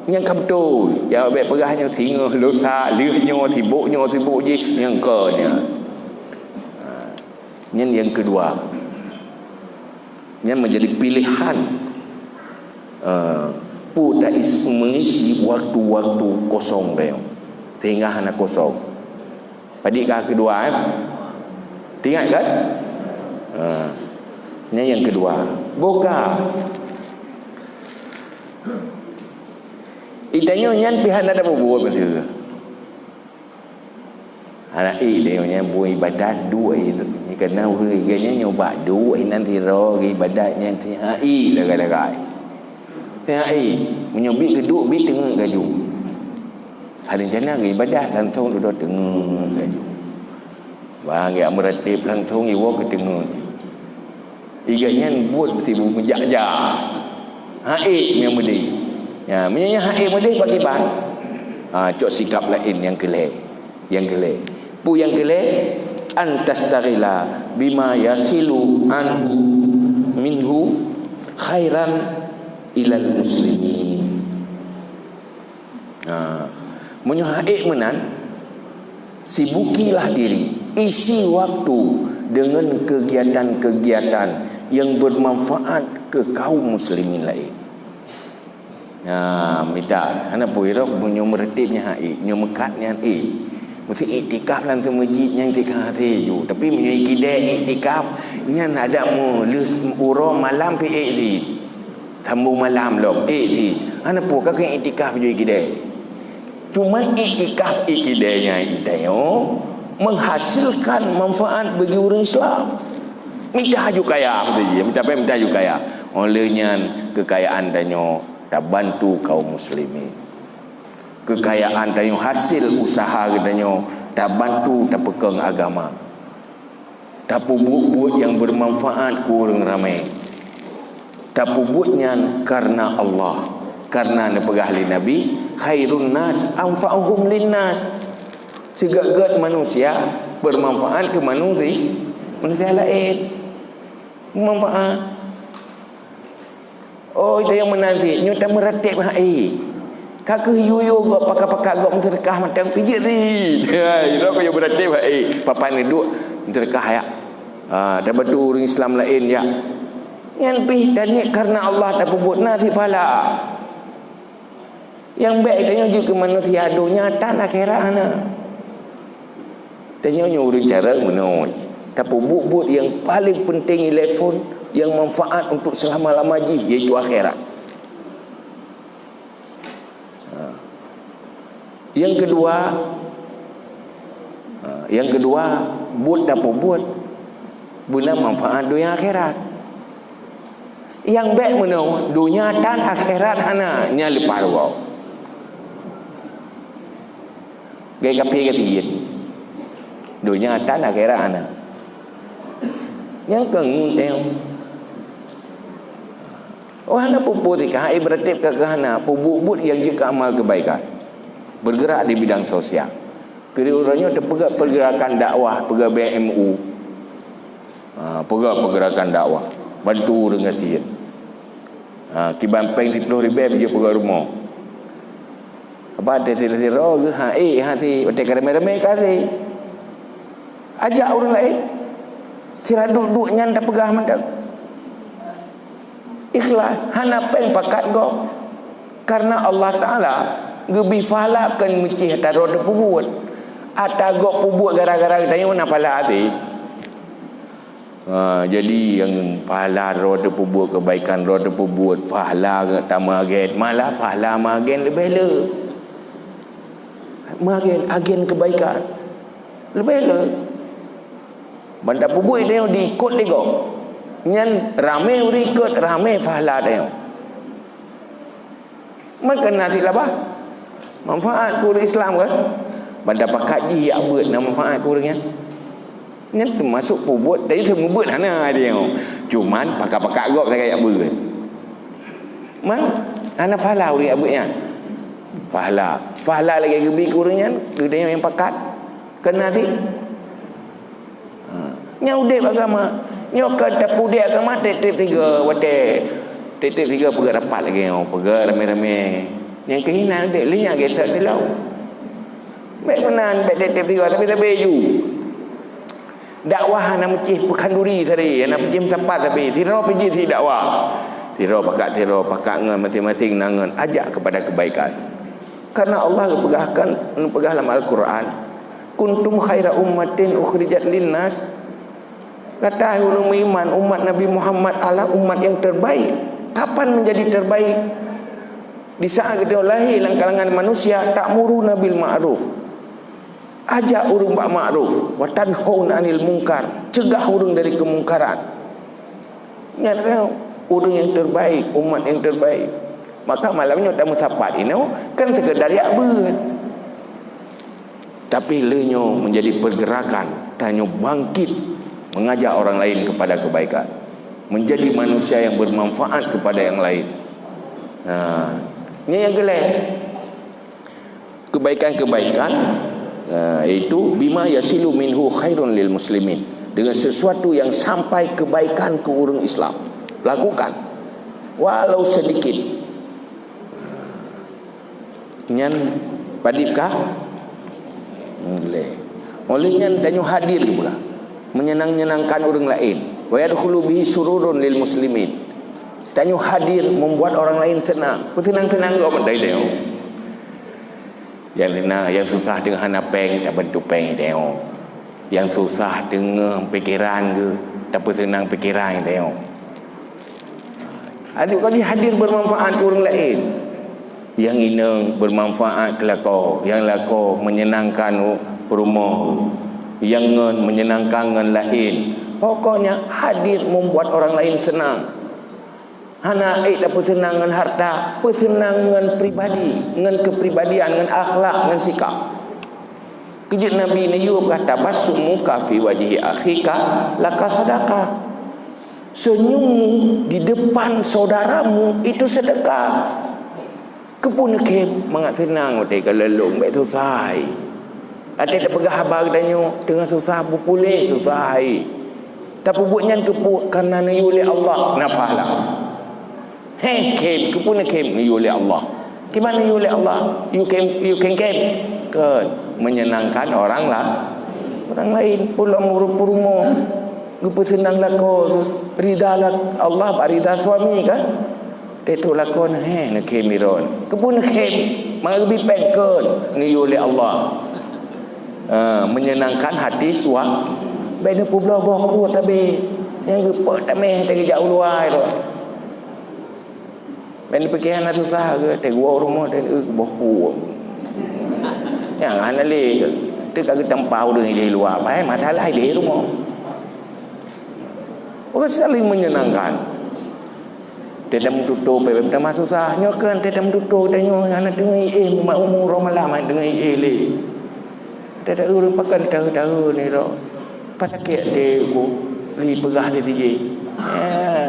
Nyang ka beutôi. Ya, bék peugah nyoe singoh, lusa, lheueh nyoe, sibok nyoe, sibok jih. Nyang ka nyan. Ha. Nyan nyang keudua. Nyan menjadi pilihan, eh, peue ta is-, mengisi waktu-waktu kosong teuh, sehingga hana kosong. Padit ka keudua, eh? Teuingat kan? Eh, nyan nyang keudua. Boh ka. Geutanyoe nyan pih hana tapeubuet, maksud. Hana ék lé nyan buet ibadat duek, karena ureuëng geuh nyan nyoe bak duek inan sidroe geuibadat nyan si hai lagée-lagée. Si hai, meunyoe bit keuduek bit teungeut laju. Hana rencana geuibadat langsong dudoe teungeut laju. Bang geujak meuratéb langsong jiwoe keu teungeut. Iga nyan buet meusibu meujak-jak. Hai meunyoe meudeh. Ya, meunyoe nyan hai meudeh bak kiban. Ha, cok sikap laén nyang keu lhée. Nyang keu lhée. Peue nyang keu lhée? An tastaghala bima yahsulu anhu minhu khairan ilal muslimin. Ha, meunyoe hak ék meunan, sibukilah diri, isi waktu dengan kegiatan-kegiatan yang bermanfaat ke kaum muslimin lain. Ha, mita, hana peue irok, meunyoe meureutéb nyan hak ék, nyoe meukat nyan ék. Meusti iktikaf lam teumeujid nyan iktikaf hase ju. Tapi meunyoe ikidée iktikaf, nyan adak mu lheueh uroe malam pi ék di. Sambung malam lom, ék di. Hana peue ka keu iktikaf ju ikidée. Cuma iktikaf ikidée nyan itanyoe menghasilkan manfaat bagi ureuëng Islam. Mita ju kaya, mita ju kaya. Oleh nyan, kekayaan tanyoe tabantu kaum muslimin. Kekayaan tanyoe, hasil usaha geutanyoe, tabantu tapeukong agama. Tapeubuet-buet nyang bermanfaat keu ureuëng ramé. Tapeubuet nyan karena Allah. Karena neupeugah lé Nabi, "Khairun nas anfa'uhum linnas." Sigét-gét manusia bermanfaat keu manusia, manusia laén. Manfaat. Oh, itu nyang meunan cit. Nyoe tameuratéb hak ék. Ka keuh yue-yue gob, pakat-pakat gob meuseudeukah mantong pijit cit. Ya, itu keuh yue meuratéb hak ék. Papan neuduek meuseudeukah ya. Ha, tabantu ureuëng Islam laén ya. Nyan pih taniet karena Allah tapeubuet na cit pahala. Nyang bék tanyoe jeuet keu manusia donya tan akhirat hana. Tanyoe nyoe ureuëng carông meunoe. Tapeubuet-buet nyang paleng peunteng ilée phon, nyang manfaat untuk seulama-lama jih, yaitu akhirat. Ha. Nyang keudua, ha, nyang keudua, buet tapeubuet beuna manfaat donya akhirat. Nyang bék meunoe, donya tan akhirat hana, nyan leupah rugoe. Gai kaphé gata jeuet. Donya tan akhirat hana. Nyang keu ngon teuh. Oh, hana peue-peue sikaha, iératéb ka keuhana, peubuet-buet nyang jeuet keu amal keubaikan. Bergerak di bidang sosial. Keu uroe nyoe teupeugah pergerakan dakwah, peugah B M U. Ha, peugah pergerakan dakwah. Bantu ureuëng gasien. Ha, kiban péng siplôh ribée beujeuet peugah rumoh. Apa teuh sidroe geuh ha ék hase, watée ka ramé-ramé ka hase. Ajak ureuëng laén. Sira duek-duek nyan tapeugah mantong. Ikhlas, hana péng pakat gob. Karena Allah Taala geubri pahala kon meucéh ata droe teupeubuet. Ata gob peubuet gara-gara geutanyoe na pahala até. Ha, jadi nyang pahala droe teupeubuet keubaikan, droe teupeubuet pahala tameuagen, malah pahala meuagen leubeh le. Meuagen, agen keubaikan. Leubeh le. Ban tapeubuet tanyoe diikot lé gob. Nyan ramé ureuëng ikot, ramé pahala tanyoe. Meukeuna silabah. Manfaat keu ureuëng Islam kan? Ban tapakat jih jak beuet na manfaat keu ureuëng nyan. Nyan teumasok peubuet, tapi seumeubeuet hana tanyoe. Cuman pakat-pakat gob sagai jak beuet. Man, hana pahala ureuëng jak beuet nyan. Pahala. Pahala lagée geubri keu ureuëng nyan, keu tanyoe nyang pakat. Keuna cit. Ha. Nyang udeb agama. Nyoe ka tapeuudeb agama tieb-tieb sigoe watée. Tieb-tieb sigoe peugah rapat lagée nyoe, peugah ramé-ramé. Nyang keuh hina udeb, lé nyan geuseuet dilèe. Bék meunan, bék tieb-tieb sigoe, tapi sabe ju. Dakwah hana meucéh peukhanduri sabe, hana meucéh meusapat sabe. Sidroe pih jeuet sit dakwah. Sidroe pakat sidroe, pakat ngon maséng-maséng na ngon ajak keupada keubaikan. Karena Allah geupeugahkan, geupeugah lam Al-Qur'an, "Kuntum khaira ummatin ukhrijat linnas." Gata hai ureuëng meuiman, umat Nabi Muhammad adalah umat yang terbaik. Kapan menjadi terbaik? Di saat geutanyoe lahé lam kalangan manusia, ta'muruna bil ma'ruf. Ajak ureuëng bak ma'ruf, wa tanhauna 'anil munkar, cegah ureuëng dari keumungkaran. Nyan ureuëng nyang terbaik, umat nyang terbaik. Maka malam nyoe tameusapat inoe kan sekedar jak beuet. Tapi lé nyoe menjadi pergerakan, tanyoe bangkit mengajak orang lain kepada kebaikan. Menjadi manusia yang bermanfaat kepada yang lain. Ha, nyan nyang keulhèe. Kebaikan-kebaikan, eh, iaitu bima yasilu minhu khairun lil muslimin, dengan sesuatu yang sampai kebaikan ke ureuëng Islam. Lakukan. Walau sedikit. Nyan padib kah? Lé. Oleh nyan tanyoe hadir pula menyenang-nyenangkan ureuëng laén. Wa yadkhulu bihi sururun lil muslimin. Tanyoe hadir membuat orang lain senang. Peutenang-tenang gop mandai tanyoe. Nyang senang, nyang susah teungoh hana péng, tabantu péng tanyoe. Nyang susah teungoh pikeran geuh, tapeuseunang pikeran tanyoe. Aduh kali hadir bermanfaat keu ureuëng laén. Nyang inong bermanfaat keu lakoe, nyang lakoe menyenangkan u-, rumoh, nyang ngon menyenangkan ngon laén. Pokoknya hadir membuat orang lain senang. Hana ék tapeuseunang ngon harta, peuseunang ngon pribadi, ngon kepribadian, ngon akhlak, ngon sikap. Keujeuet Nabi neuyue peugah, "Tabassumuka fi wajhi akhika laka sadaqah." Senyummu di depan saudaramu itu sedekah. Keupeue neukhém? Mangat seunang watée ka lôn bék susah. Watée tapeugah haba geutanyoe teungoh susah, beupuléh susah. Tapeubuet nyan keupeue? Kareuna neuyue lé Allah, nafah lah. Hé, khém, keupeue neukhém? Neuyue lé Allah. Kiban neuyue lé Allah? Yue khém, yue khém-khém. Kon, menyenangkan orang la-, orang lain. Pulang peurumoh, geupeuseunang lakoe, rida la-, Allah bak rida suami kan? Teuh lakoe neuh, hé, neukhém iron. Keupeue neukhém? Mangat geubi péng? Kon, neuyue lé Allah. Ha, menyenangkan hati sua-, bék neupubloe boh kueh tabe. Nyang geupeutameh teuh geujak u luwa tu. Bék neupike hana susah ke, teuh geuwoe rumoh teuh, eh, boh kueh. Nyang hana lé ke. Teuh ka geutampa ureuëng idéh luwa, pai masalah idéh rumoh. Bukan saling menyenangkan. Teuh meututoe pih tamah susah. Nyoe kan teuh meututoe tanyoe hana teungoh éh, mak umu roh malam hana teungoh éh lé. Teuh ureuëng pakai tahu-tahu ni roh. Pas sakét di ku li peugah di siji.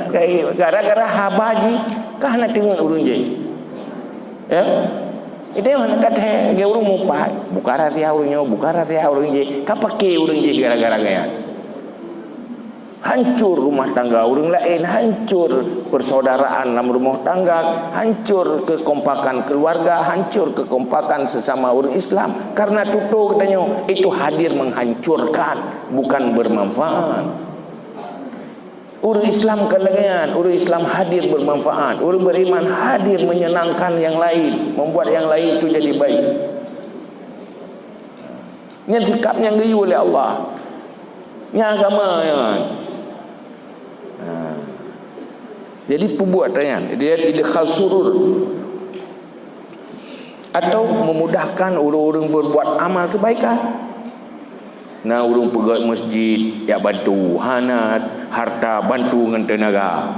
Ya, gara-gara haba jih ka hana teungoh ureuëng jih. Ya. Itu yang hana kata, dia ureuëng mupat. Bukan rahsia ureuëng nyoe, bukan rahsia ureuëng jih. Ka pakai ureuëng jih gara-gara gaya. Hancur rumah tangga ureuëng laén, hancur persaudaraan dalam rumah tangga, hancur kekompakan keluarga, hancur kekompakan sesama ureuëng Islam. Karena tutoe geutanyoe itu hadir menghancurkan, bukan bermanfaat. Ureuëng Islam kan lagée nyan, ureuëng Islam hadir bermanfaat, ureuëng beriman hadir menyenangkan yang lain, membuat yang lain itu jadi baik. Nyan sikap nyang geuyue lé Allah. Nyan agama nyan. Ha. Jadi peubuet tanyan, dia idkhal surur atau memudahkan ureuëng-ureuëng berbuat amal kebaikan. Na ureuëng peugét masjid, jak bantu, hana harta, bantu ngon teunaga.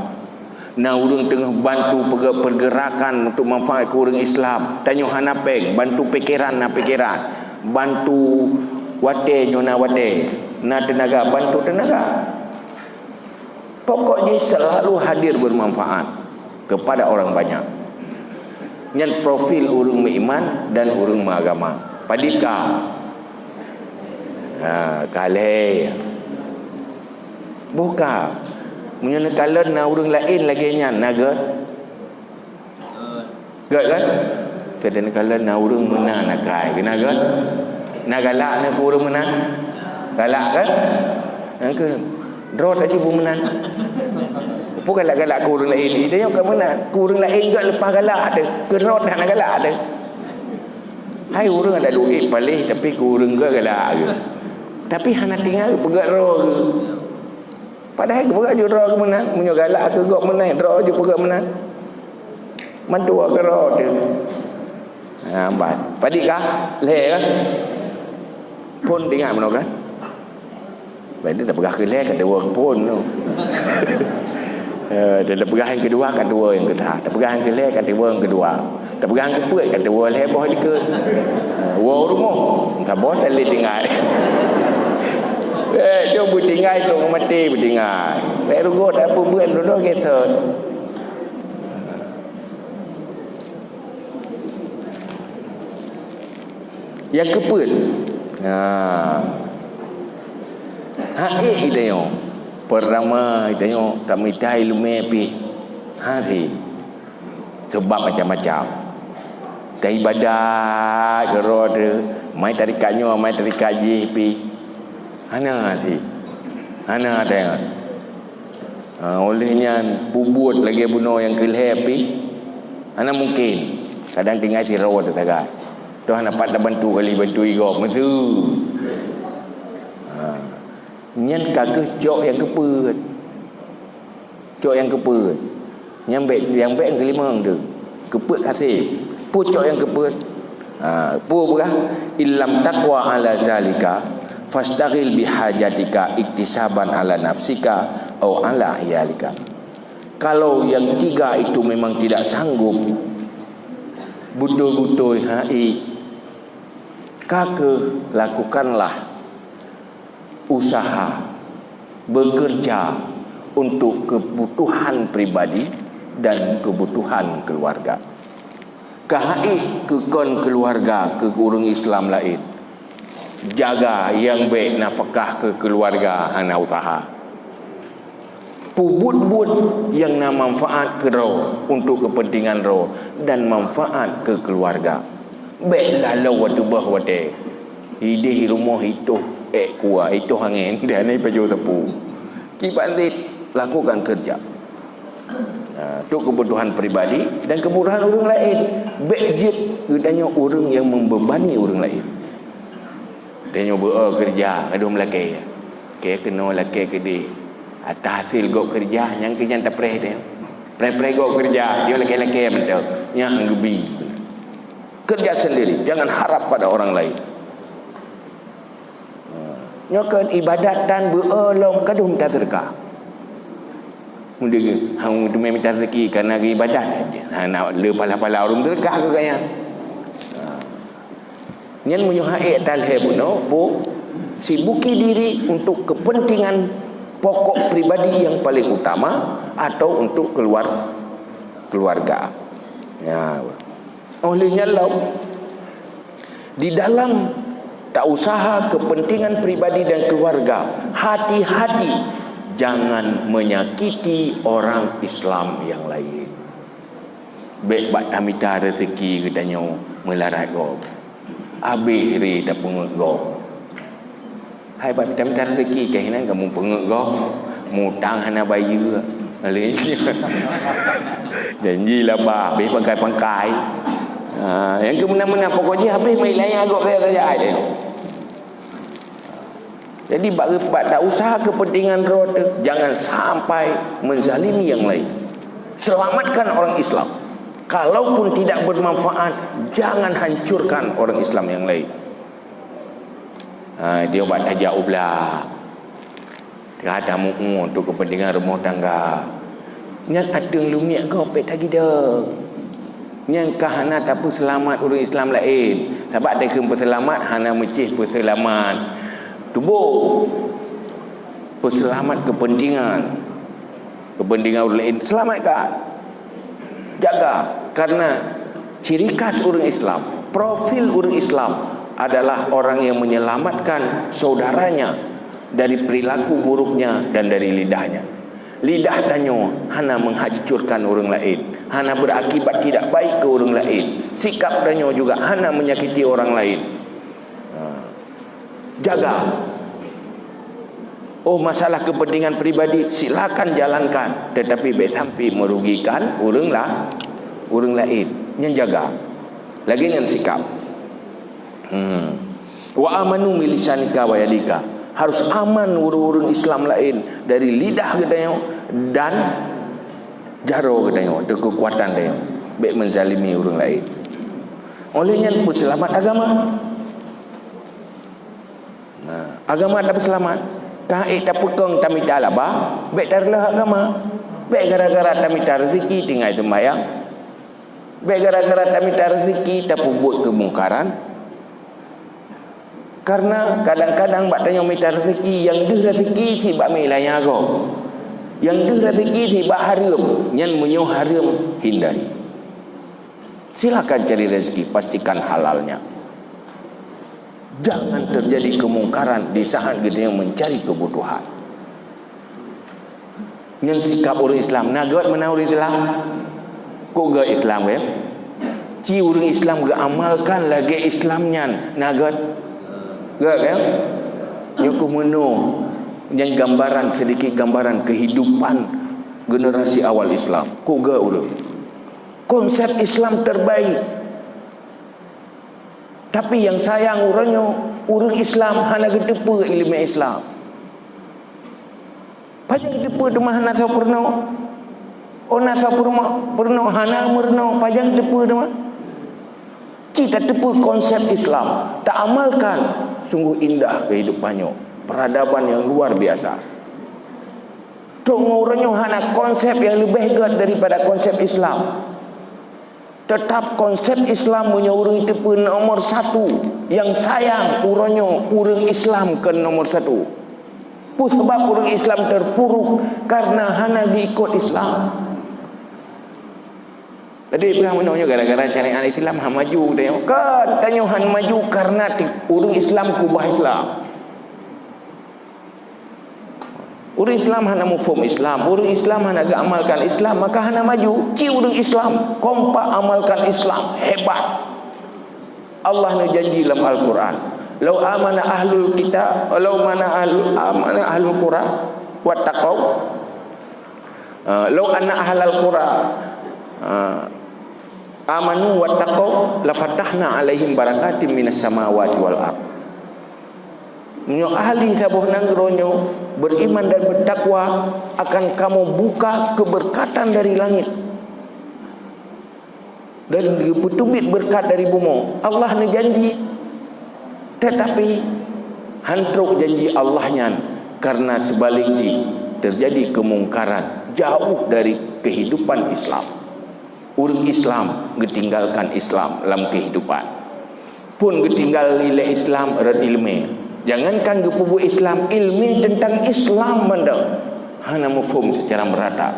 Na ureuëng teungoh bantu peugét pergerakan untuk manfaat keu ureuëng Islam. Tanyoe hana péng, bantu pikeran na pikeran, bantu watée nyoe na watée, na teunaga, bantu teunaga. Pokok jih selalu hadir bermanfaat kepada orang banyak. Nyan profil ureuëng meuiman dan ureuëng meuagama. Padib ka? Ha, ka lhée. Boh ka. Meunyoe neukalon na ureuëng laén lagée nyan, na gét? Gét kan? Kadang-kadang na ureuëng meunan akai. Keunan kan? Na galak na keu ureuëng meunan? Galak kan? Nyang keu droe taju beu meunan. Peue galak-galak keu ureuëng laén? Ide nyoe ka meunan. Keu ureuëng laén gét leupah galak teuh. Keu droe hana galak teuh. Hai ureuëng ada duit paléh tapi keu ureuëng gét galak geuh. Tapi hana tinggai peugét droe geuh. Padahai geupeugah ju droe geuh meunan, meunyoe galak keu gob meunan, droe ju peugah meunan. Mandua keudroe teuh. Ha, ban. Padib kah? Lhée kah? Phon teuingat meunoe kah? Ban teuh tapeugah keu lhée ka dua phon tu. Eh, tapeugah nyang keudua ka dua nyang keudua. Tapeugah nyang keu lhée ka dua nyang keudua. Tapeugah nyang keupeuet ka dua lhée boh likot. Eh, woe rumoh. Saboh tali tinggai. Eh, jom beutinggai tu maté beutinggai. Bék rugoe tapeubuet dulu gesot. Nyang keupeuet, ha, hak ék geutanyoe. Peurtama, geutanyoe tamita iéleumé pih. Akhé, sebab macam-macam. Taibadat keudroe teuh, mai tarekat nyoe, mai tarekat jih pih. Hana akhé. Hana teuingat. Ha, oleh nyan, peubuet lagée bunoe nyang keu lhée pih hana mungken. Kadang tinggai sidroe teuh sagai. Toh hana pat tabantu kali bantu igob meusu. Ha. Nyan ka kheueh cok nyang keupeuet. Cok nyang keupeuet. Nyang bék, nyang bék nyang keulimong tu. Keupeuet kaseh. Peue cok nyang keupeuet? Ha, peue peugah? Illam taqwa ala zalika, fastaghil bihajatika iktisaban ala nafsika au ala iyalika. Kalau yang tiga itu memang tidak sanggup, beutôi-beutôi hai, ka kheueh lakukanlah usaha, bekerja untuk kebutuhan pribadi dan kebutuhan keluarga. Ka hai keu kon keluarga, keu ureuëng Islam laén. Jaga nyang bék nafkah keu keluarga hana usaha. Peubuet-buet nyang na manfaat keu droe untuk kepentingan droe dan manfaat keu keluarga. Bék laloe watée boh watée. Ideh rumoh itoh ék kuah, itoh angén, dan ipajoh sapu. Kiban cit lakukan kerja. Ha, untuk kebutuhan pribadi dan kebutuhan ureuëng laén. Bék jeuet geutanyoe ureuëng nyang membebani ureuëng laén. Tanyoe beu-o keureuja, gadôh meulakée. Kée keunoe lakée keudeh. Atas hasé gob keureuja, nyang keu nyan tapreh teuh. Preh-preh gob keureuja, nyoe lakée-lakée mantong. Nyang geubi. Kerja sendiri, jangan harap pada orang lain. Nyoe kan ibadat tan beu-o lom gadôh mita seudeukah. Meudeungoe, hang teumé mita rezeki kareuna geuibadat. Hana le pala-pala ureuëng seudeukah keu gaya. Ha. Nyan meunyoe hai talhé bunoe, bu, sibuki diri untuk kepentingan pokok pribadi yang paling utama atau untuk keluar, keluarga. Ya. Oleh nyan lom, di dalam tausaha kepentingan pribadi dan keluarga, hati-hati jangan menyakiti orang Islam yang lain. Bék bak tamita rezeki geutanyoe meularat gob. Habéh ré tapeungeuet gob. Hai bak mita-mita rezeki keu inan kamoe peungeuet gob. Mutang hana bayeue. Janji laba, habéh pangkai-pangkai. Ha, nyang keu meunan-meunan pokok jih habéh meuilang gob saya saja ai deh. Jadi, bak, bak tausaha kepentingan droe teuh, jangan sampai menzalimi yang lain. Selamatkan orang Islam. Kalaupun tidak bermanfaat, jangan hancurkan orang Islam yang lain. Ha, dia bak tajak u blah. Teuka tamu untuk kepentingan rumah tangga. Nyan ateueng lumiek gob bék tagidong. Nyang ka hana tapeuseulamat ureuëng Islam laén. Sabab takheun peuseulamat hana meucéh peuseulamat tuboh. Peuseulamat kepentingan. Kepentingan ureuëng laén seulamatkan. Jaga, karena ciri khas ureuëng Islam, profil ureuëng Islam adalah orang yang menyelamatkan saudaranya dari perilaku buruknya dan dari lidahnya. Lidah tanyoe hana menghancurkan ureuëng laén, hana berakibat tidak baik ke ureuëng laén. Sikap tanyoe juga hana menyakiti orang lain. Ha. Jaga. Oh, masalah kepentingan pribadi, silakan jalankan, tetapi bék sampai merugikan ureuëng la-, ureuëng laén. Nyan jaga. Lagée nyan sikap. Hmm. Wa amanu milisanika wa yadika. Harus aman ureuëng-ureuëng Islam laén dari lidah geutanyoe dan jaroe geutanyoe, dari keukuatan tanyoe. Bék menzalimi ureuëng laén. Oleh nyan peuseulamat agama. Nah, agama tapeuseulamat. Ka ék tapeukong tamita laba, bék tareuloh agama. Bék gara-gara tamita rezeki tinggai seumbahyang. Bék gara-gara tamita rezeki tapeubuet keumungkaran. Karena kadang-kadang bak tanyoe mita rezeki, nyang deuh rezeki sibak meuilang gob. Nyang deuh rezeki sibak hareuem, nyan meunyoe hareuem hindari. Silakan cari rezeki, pastikan halalnya. Jangan terjadi kemungkaran di saat geutanyoe mencari kebutuhan. Nyan sikap ureuëng Islam. Na gét meunan ureuëng Islam? Kok gét Islam, ya? Ci ureuëng Islam geuamalkan lagée Islam nyan. Na gét? Gét, ya? Nyoe keuh meunoe, nyan gambaran, sedikit gambaran kehidupan generasi awal Islam. Kok gét ureuëng? Konsep Islam terbaik. Tapi nyang sayang uroe nyoe, ureuëng Islam hana geuteupeue iéleumé Islam. Pajan geuteupeue teuma hana soe peurunoe? Oh, na soe peurunoe, peurunoe hana meurunoe, pajan geuteupeue teuma? Ci tateupeue konsep Islam, taamalkan, sungguh indah kehidupan nyoe. Peradaban yang luar biasa. Trok ngon uroe nyoe hana konsep nyang leubeh gét daripada konsep Islam. Teutap konsep Islam meunyoe ureuëng teupeu nomor satu, nyang sayang uroe nyoe ureuëng Islam keu nomor satu. Peue sabab ureuëng Islam terpuruk? Karena hana diikot Islam. Jadi peugah meunyoe gara-gara syariat Islam han maju tanyoe. Kan tanyoe han maju karena ti-, ureuëng Islam keubah Islam. Ureuëng Islam hana muphom Islam, ureuëng Islam hana geuamalkan Islam, maka hana maju. Ci ureuëng Islam kompak amalkan Islam, hebat. Allah neujanji lam Al-Quran, "Lau amana ahlul kitab, lau mana ahlul, amana ahlul qura wattaqau." Ah, "Lau anna ahlal qura, ah, amanu wattaqau, lafatahna alaihim barakatim minas samawati wal ard." Meunyoe ahli saboh nanggroe nyoe beriman dan bertakwa, akan kamoe buka keberkatan dari langit dan geupeuteubiet beureukat dari bumoe. Allah neujanji, teutapi han trok janji Allah nyan, karena seubalek jih teujadi keumungkaran jauh dari keuhidupan Islam. Ureuëng Islam geutinggalkan Islam lam keuhidupan. Phon geutinggai lé Islam rot iéleumé. Jangankan geupeubuet Islam, iéleumé teuntang Islam mandum hana muphom seucara meurata.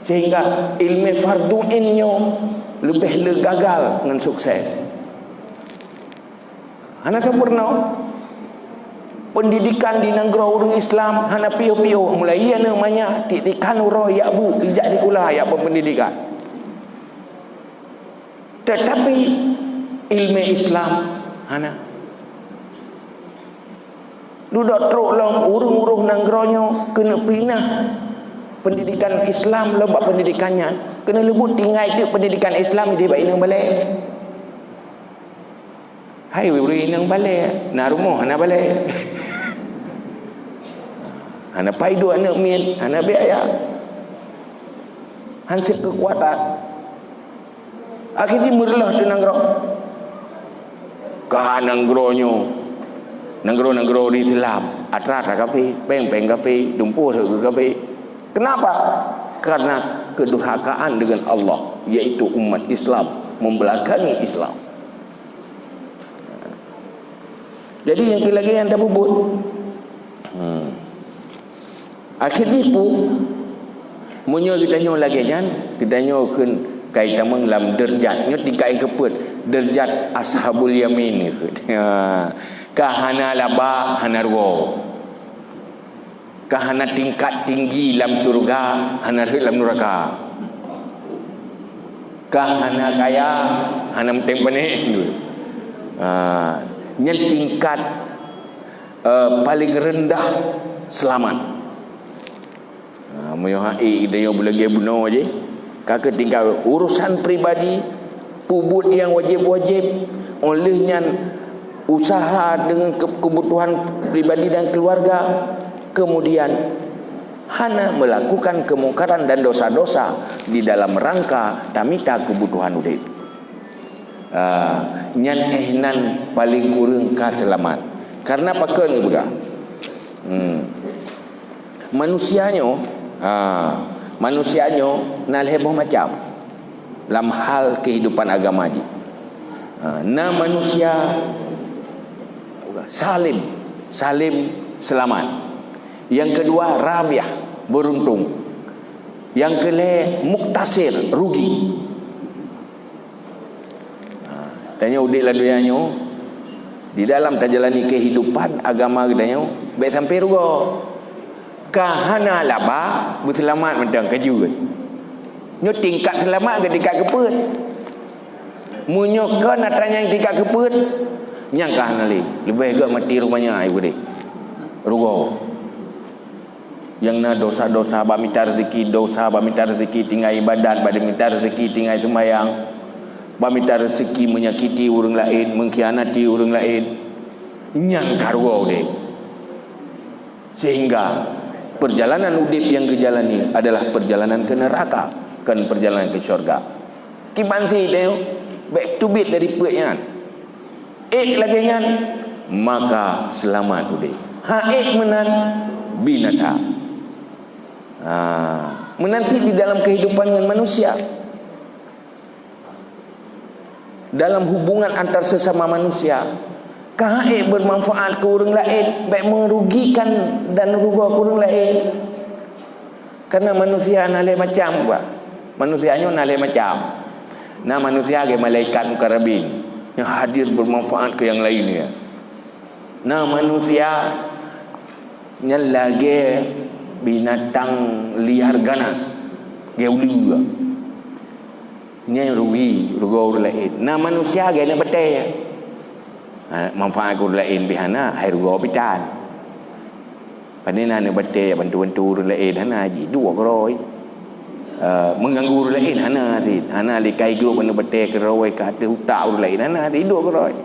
Sehingga iéleumé fardhu ain nyoe leubeh le gagal ngon sukses. Hana sampurna. Pendidikan di nanggroe ureuëng Islam hana piôh-piôh. Mulai aneuëk manyak, tiek-tiek khan uroe jak bu, jak sikula, jak peupendidikan. Teutapi iéleumé Islam hana. Dudoe trok lom ureuëng-ureuëng nanggroe nyoe keuneuk pinah pendidikan Islam lom bak pendidikan nyan. Keuneuk leubuet tinggai teuk pendidikan Islam di bak inong balée. Hai ureuëng inong balée, na rumoh hana balée. Hana pai duek aneuëk miet, hana biaya. Han sép keukuatan. Akhé jih meureuloh teuh nanggroe. Ka nanggroe nyoe, nanggroe-nanggroe di Islam, atra-atra kafé, péng-péng kafé, dumpeue keu kafé. Kenapa? Karena kedurhakaan dengan Allah, yaitu umat Islam membelakangi Islam. Jadi nyang keu lagée nyan tapeubuet. Hmm. Akhé jih peue, meunyoe geutanyoe lagée nyan, geutanyoe kheun ka itamong lam deurjat. Nyoe tingkat nyang keupeuet, deurjat ashabul yamin kheun. Ha, ka hana laba, hana rugoe. Ka hana tingkat tinggi lam syeuruga, hana rhot lam nuraka. Ka hana kaya, hana meuténg panéh. Ha, nyan tingkat eh, paling rendah seulamat. Ha, meunyoe hai geutanyoe beulagée bunoe jih, ka keutinggai urusan pribadi, peubuet nyang wajéb-wajéb, óh lheueh nyan usaha deungon ke-, keubutuhan pribadi dan keuluwarga, keumudian hana meulakukan keumungkaran dan dosa-dosa di dalam rangka tamita keubutuhan udeb. Ah, nyan éh nan paleng kureueng ka seulamat. Kareuna pakon geupeugah? Hmm. Manusia nyoe, ah, manusia nyoe na lhée boh macam lam hal keuhidupan agama jih. Ah, na manusia salim, salim seulamat. Nyang keudua, rabiah, beuruntung. Nyang keulhée, muktasir, rugi. Ha, tanyoe udeb lam donya nyoe, di dalam tajalani keuhidupan agama geutanyoe, bék sampai rugoe. Ka hana laba, beuseulamat mantong ka jeuet. Nyoe tingkat seulamat keu tingkat keupeuet. Meunyoe kon atra nyang tingkat keupeuet, nyang ka hana lé. Leubeh gét maté rupa nyan, ai udeh. Rugoe. Nyang na dosa-dosa bak mita rezeki, dosa bak mita rezeki tinggai ibadat, bak mita rezeki tinggai seumayang, bak mita rezeki menyakiti ureuëng laén, mengkhianati ureuëng laén. Nyang ka rugoe udeh. Sehingga perjalanan udeb nyang geujalani adalah perjalanan ke neraka, kon perjalanan ke syurga. Kiban si deh, bèk teubiet dari peuet nyan. Ék lagèe nyan, maka seulamat udeb. Ha ék meunan, binasa. Ha, meunan cit di dalam kehidupan ngon manusia. Dalam hubungan antar sesama manusia, ka ék bermanfaat keu ureuëng laén, bèk merugikan dan rugoe keu ureuëng laén. Karena manusia na lé macam, bah. Manusia nyoe na lé macam. Na manusia lagèe malaikat mukarrabin, nyang hadir bermanfaat keu nyang laén, ya. Na manusia nyang lagèe binatang liar ganas, lagèe uleue. Nyan rugi, rugoe ureuëng laén. Na manusia lagèe aneuk batèe. Ha, manfaat keu ureuëng laén pih hana, hai rugoe pih tan. Pane na aneuk batèe bantu-bantu ureuëng laén, hana jiduek keudroe. Eh, mengganggu ureuëng laén, hana cit. Hana lé kai grob aneuk batèe keudroe ka ateueh utak ureuëng laén, hana jiduek keudroe.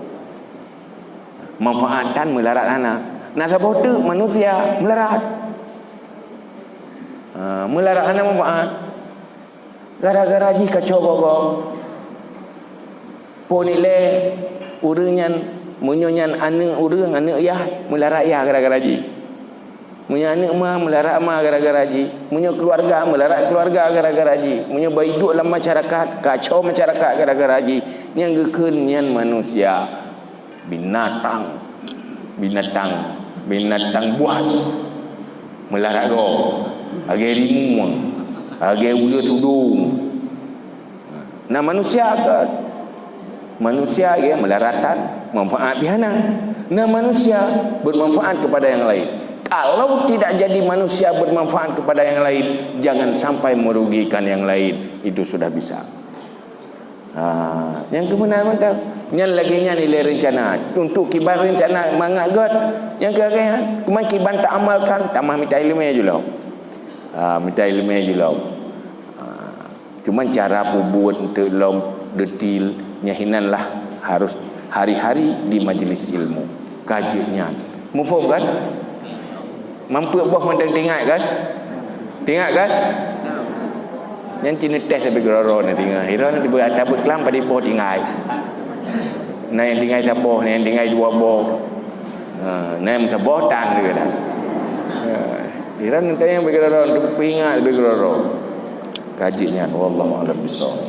Manfaat tan, meularat hana. Na saboh teuk manusia meularat. Ha, meularat hana manfaat. Gara-gara jih kaco gogoe. Po nilai ureuëng nyan, meunyoe nyan aneuk ureuëng, aneuk yah, meularat yah gara-gara jih. Meunyoe aneuk ma, meularat ma gara-gara jih. Meunyoe keuluwarga, meularat keuluwarga gara-gara jih. Meunyoe bayi duek lam masyarakat, kaco masyarakat gara-gara jih. Nyang geukheun nyan manusia. Binatang, binatang, binatang buas, meularat goe, lagèe rimueng, lagèe uleue tudong. Na manusia kan? Manusia lagèe meularat tan, manfaat pih hana. Na manusia bermanfaat kepada yang lain. Kalau tidak jadi manusia bermanfaat kepada yang lain, jangan sampai merugikan yang lain. Itu sudah bisa. Ha, nyang keumeunang mantong. Nyan lagèe nyan ilèe reuncana. Untuk kiban reuncana mangat gét, nyang keu lagèe nyan. Cuma kiban taamalkan, tamah mita ileumèe ju lom. Ha, mita ileumèe ju lom. Ha, cuma cara peubuet untuk lom detail, nyan hinan lah harus hari-hari di majlis ilmu. Ka jeuet nyan. Muphom kan? Mampu boh mantong teuingat kan? Teuingat kan? Nyan ci neutéh sabe keudroe-droe na teuingat. Hira na tiba ata beuklam padum boh tinggai. Na nyang tinggai saboh, na nyang tinggai dua boh. Ha, na nyang saboh tan juga dah. Ha, hira na teuingat sabe keudroe-droe, teuingat sabe keudroe-droe. Ka jeuet nyan, wallahu a'lam bissawab.